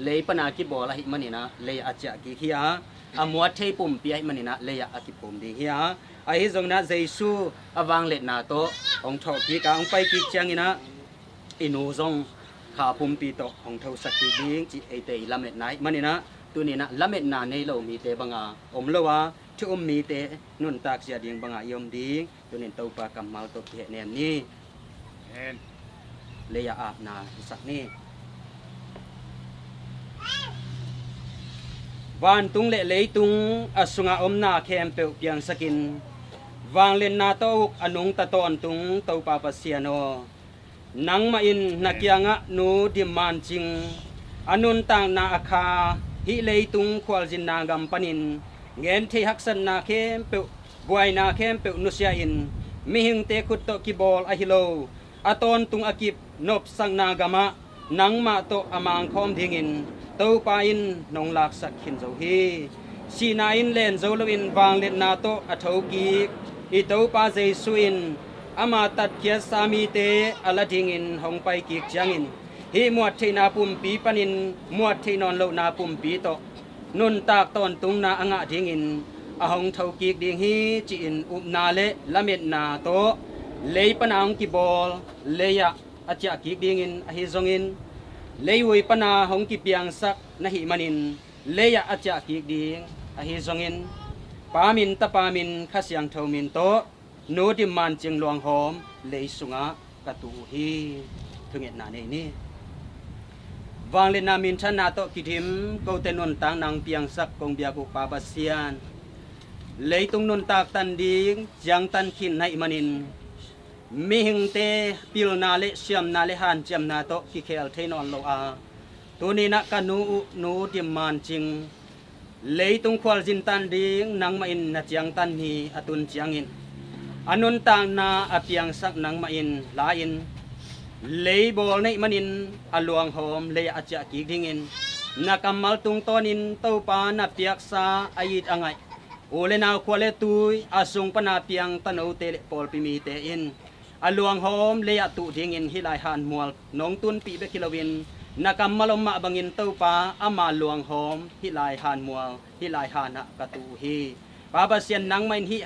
lei pana kibawl ahih maninah lei-ah a ciah kik hi a, a muat thei pumpi ahih maninah lei-ah a kiphum ding hi a, ahi zonginah Jesu a vangliatna tawh hong thawh kik a, hong pai kik cianginah i nu zong kha pumpi tawh hong thosak kik ding cih eite i lametna ahih maninah tuninah lametna nei lo mite banga om lo a, thu um mite nuntak zia ding banga i om ding. Tunin Topa kammal tawh kihehnem ni. Amen. Lei-ah apna hisak ni. Vantung le leitung a sunga omna khempeuh piangsakin vangliatna tawh uk a nungta tawntung Topa Pasian aw, nangmah in na kiangah nu dimman cing, a nuntakna a kha hih leitung khualzinna gam panin ngen thei haksatna khempeuh, buaina khempeuh nusia in, mihingte khut tawh kibawl ahi lo, a tawntung a kip nopsakna gamah nangmah tawh a mangkhawm dingin Topa in nong laksak khin zo hi. Sihna in len zo loin vangliatna tawh a thokik i Topa Jesu in ama tatkhiatsa mite a la dingin hong pai kik ciangin, hih muat theihna pumpi panin muat theih nawn lohna pumpi tawh nuntak tawntungna a ngah dingin a hong thokik ding hi, ci-in upna le lametna tawh lei pana hong kibawl lei-ah a ciahkik dingin ahi zongin, leiui pana hong kipiangsak na hih manin lei-ah a ciahkik ding ahi zongin, Pa min, Tapa min, Kha Siangtho min tawh nu dimman cing luanghawm lei sungah ka tu uh hi. Thungetna nei ni. Vangliatna minthanna tawh kidim kote nuntak nang piangsak kong biak uh Pa Pasian, leitung nuntak tan ding ciangtan khin na hih manin mihingte pilna le siamna le hanciamna tawh kikhel thei nawn lo a, tuninah ka nu uh nu dimman cing leitung khualzin tan ding nangmah in na ciangtan ni a tun ciangin, a nuntakna a piangsak nangmah in la-in, lei bawl na hih manin a luanghawm lei-ah a ciah kik dingin na kammal tungtawnin Topa na piaksa a it a ngaih u le nau, khua le tui, a sung pana piang tanote le pawlpi mite in a luanghawm lei-ah tuh dingin hih lai hanmual nong tunpih bek hi loin, na kammal om mah bangin Topa ama luanghawm hih lai hanmual, hih lai hanah ka tu uh hi. Pa Pasian, nangmah in hih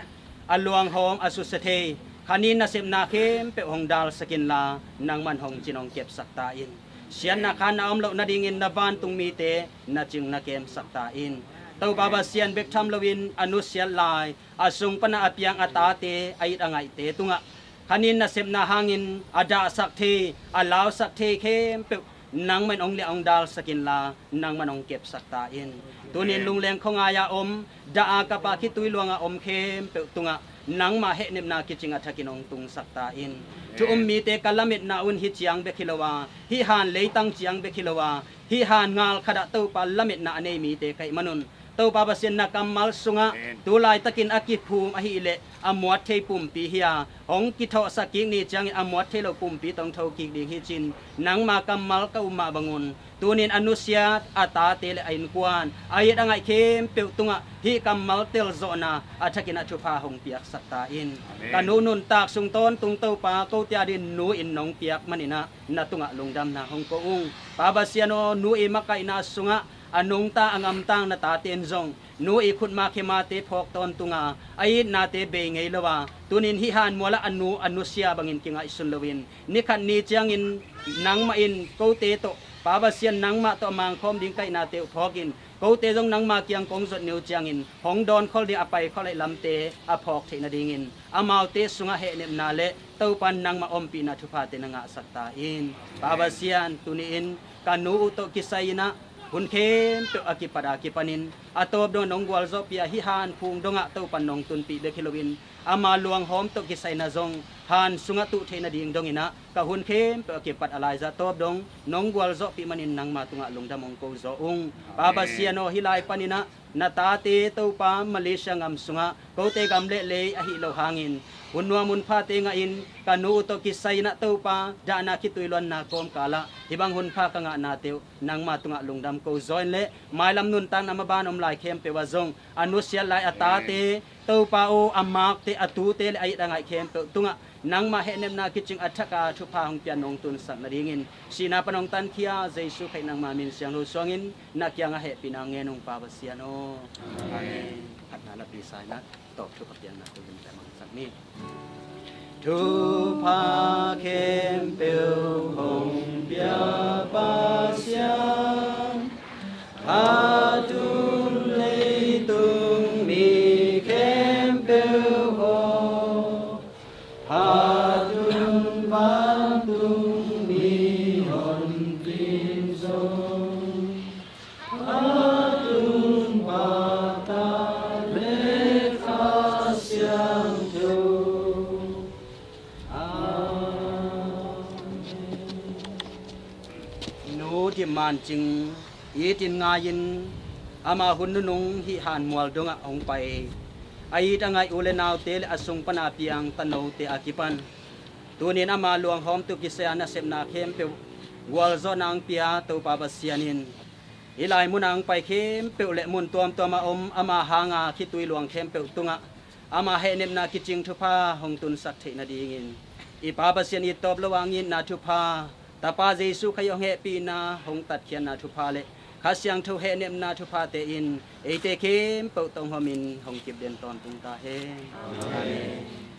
a luanghawm a susia thei khanin nasepna khempeuh hong dalsak inla, nangman hong cin hong kepsak ta in. Siatna khanna om loh nadingin na vantung mite na cing na kemsak ta in. Topa Pasian, bek tham loin a nusiat lai, a sung pana a piang a tate, a it a ngaihte tungah khanin nasepna hangin a dahsak thei, a lausak thei khempeuh nangman hong liah hong dalsak inla, nangman hong kepsak ta in. Tunin lungleng khuangai-a om, dah a kapa khitui luanga om khempeuh tungah nangmah hehnepna kicing a thakin hong tungsak ta in. Thu um mite ka lametna un hih ciang bek hi lo a, hih han leitang ciang bek hi lo a, hih han ngal khatah Topa lametna a nei mite ka hih manun, Topa Pasian na kammal sungah tu laitakin a kiphum ahileh a muat thei pumpi hi a, hong kithawhsak kik ni ciangin a muat thei lo pumpi tawh hong tho kik ding hi cin nangma kammal ka um mah bangun, tunin a nusiat a tate le a innkuan a it a ngaih khempeuh tungah hih kammal telzawhna a thakin a thupha hong piaksak ta in. Ka nu nuntak sung tawntung Topa, kote a dingin nu in nong piak maninah na tungah lungdamna hong ko ung. Pa Pasian aw, nu i makaihna sungah a nungta a ngamtang na tate in zong nu i khutma khemate phawk tawntunga a itnate bei ngei lo a, tunin hih han mualah a nu a nusia bangin kingaihsun loin, nikhat ni ciangin nangmah in kote tawh, Pa Pasian nangmah tawh a mangkhawm ding ka hihnate uh phawkin, kote zong nangma kiang kong zot ni uh ciangin hong dawnkhol ding a paikhol ahih lamte a phawk theih nadingin amaute sungah hehnepna le Topa nangmah ompihna thuphate na ngahsak ta in. Pa Pasian, tuni-in ka nu uh tawh kisai inah hun khempeuh a kipat a kipanin a tawp dongah nong gualzawhpih a, hih han phung dongah Topa nong tunpih bek hi loin ama luanghawm tawh kisai inah zong han sungah tuh theih nading donginah ka hun khempeuh a kipat a laizah tawp dong nong gualzawhpih manin nangma tungah lungdam hong ko zaw ung. Pa Pasian aw, hih lai paninah na tate Topa Malaysia ngam sungah kote gam le lei ahi lo hangin hun nuam hun phate ngahin ka nu uh tawh kisai inah Topa dahna khitui luanna kawmkalah hih bang hun pha ka ngahnate uh nangma tungah lungdam ko zaw in le mailam nuntakna maban om lai khempeuh ah zong a nusiat lai a tate Topa aw, a makte, a tute le a it a ngaih khempeuh tungah nangma hehnepna kicing a thak a thupha hong pia nong tunsak nadingin sihna pan hong tankhia Jesu Khrih nangma min siangtho suangin na kiangah hehpihna ngen ung, Pa Pasian aw. Amen. Phatna lapi sa inah tawp thupha piakna ko in ka mangsak ni. Thupha khempeuh hong pia Pasian, phatun leitung mi khempeuh aw, phatun vantung mi honpin zong, phatun Pa, Tapa le Kha Siangtho. Amen. Nu Dim Man Cing, itin ngai-in ama hun nunung hih han mual dongah hong pai a, it a ngaih u le naute le a sung pana piang tanote a kipan tunin ama luanghawm tawh kisai a nasepna khempeuh gualzawhna hong pia Topa Pasian in hih lai munah hong pai khempeuh le mun tuamtuam a om ama hanga khitui luang khempeuh tungah ama hehnepna kicing thupha hong tunsak theih nadingin i Pa Pasian it tawp lo a ngitna thupha, Tapa Jesu Khrih hong hehpihna, hong tatkhiatna thupha le Kha Siangtho hehnepna thuphate in eite khempeuh tawh hong homin hong kipden tawntung ta hen. Amen.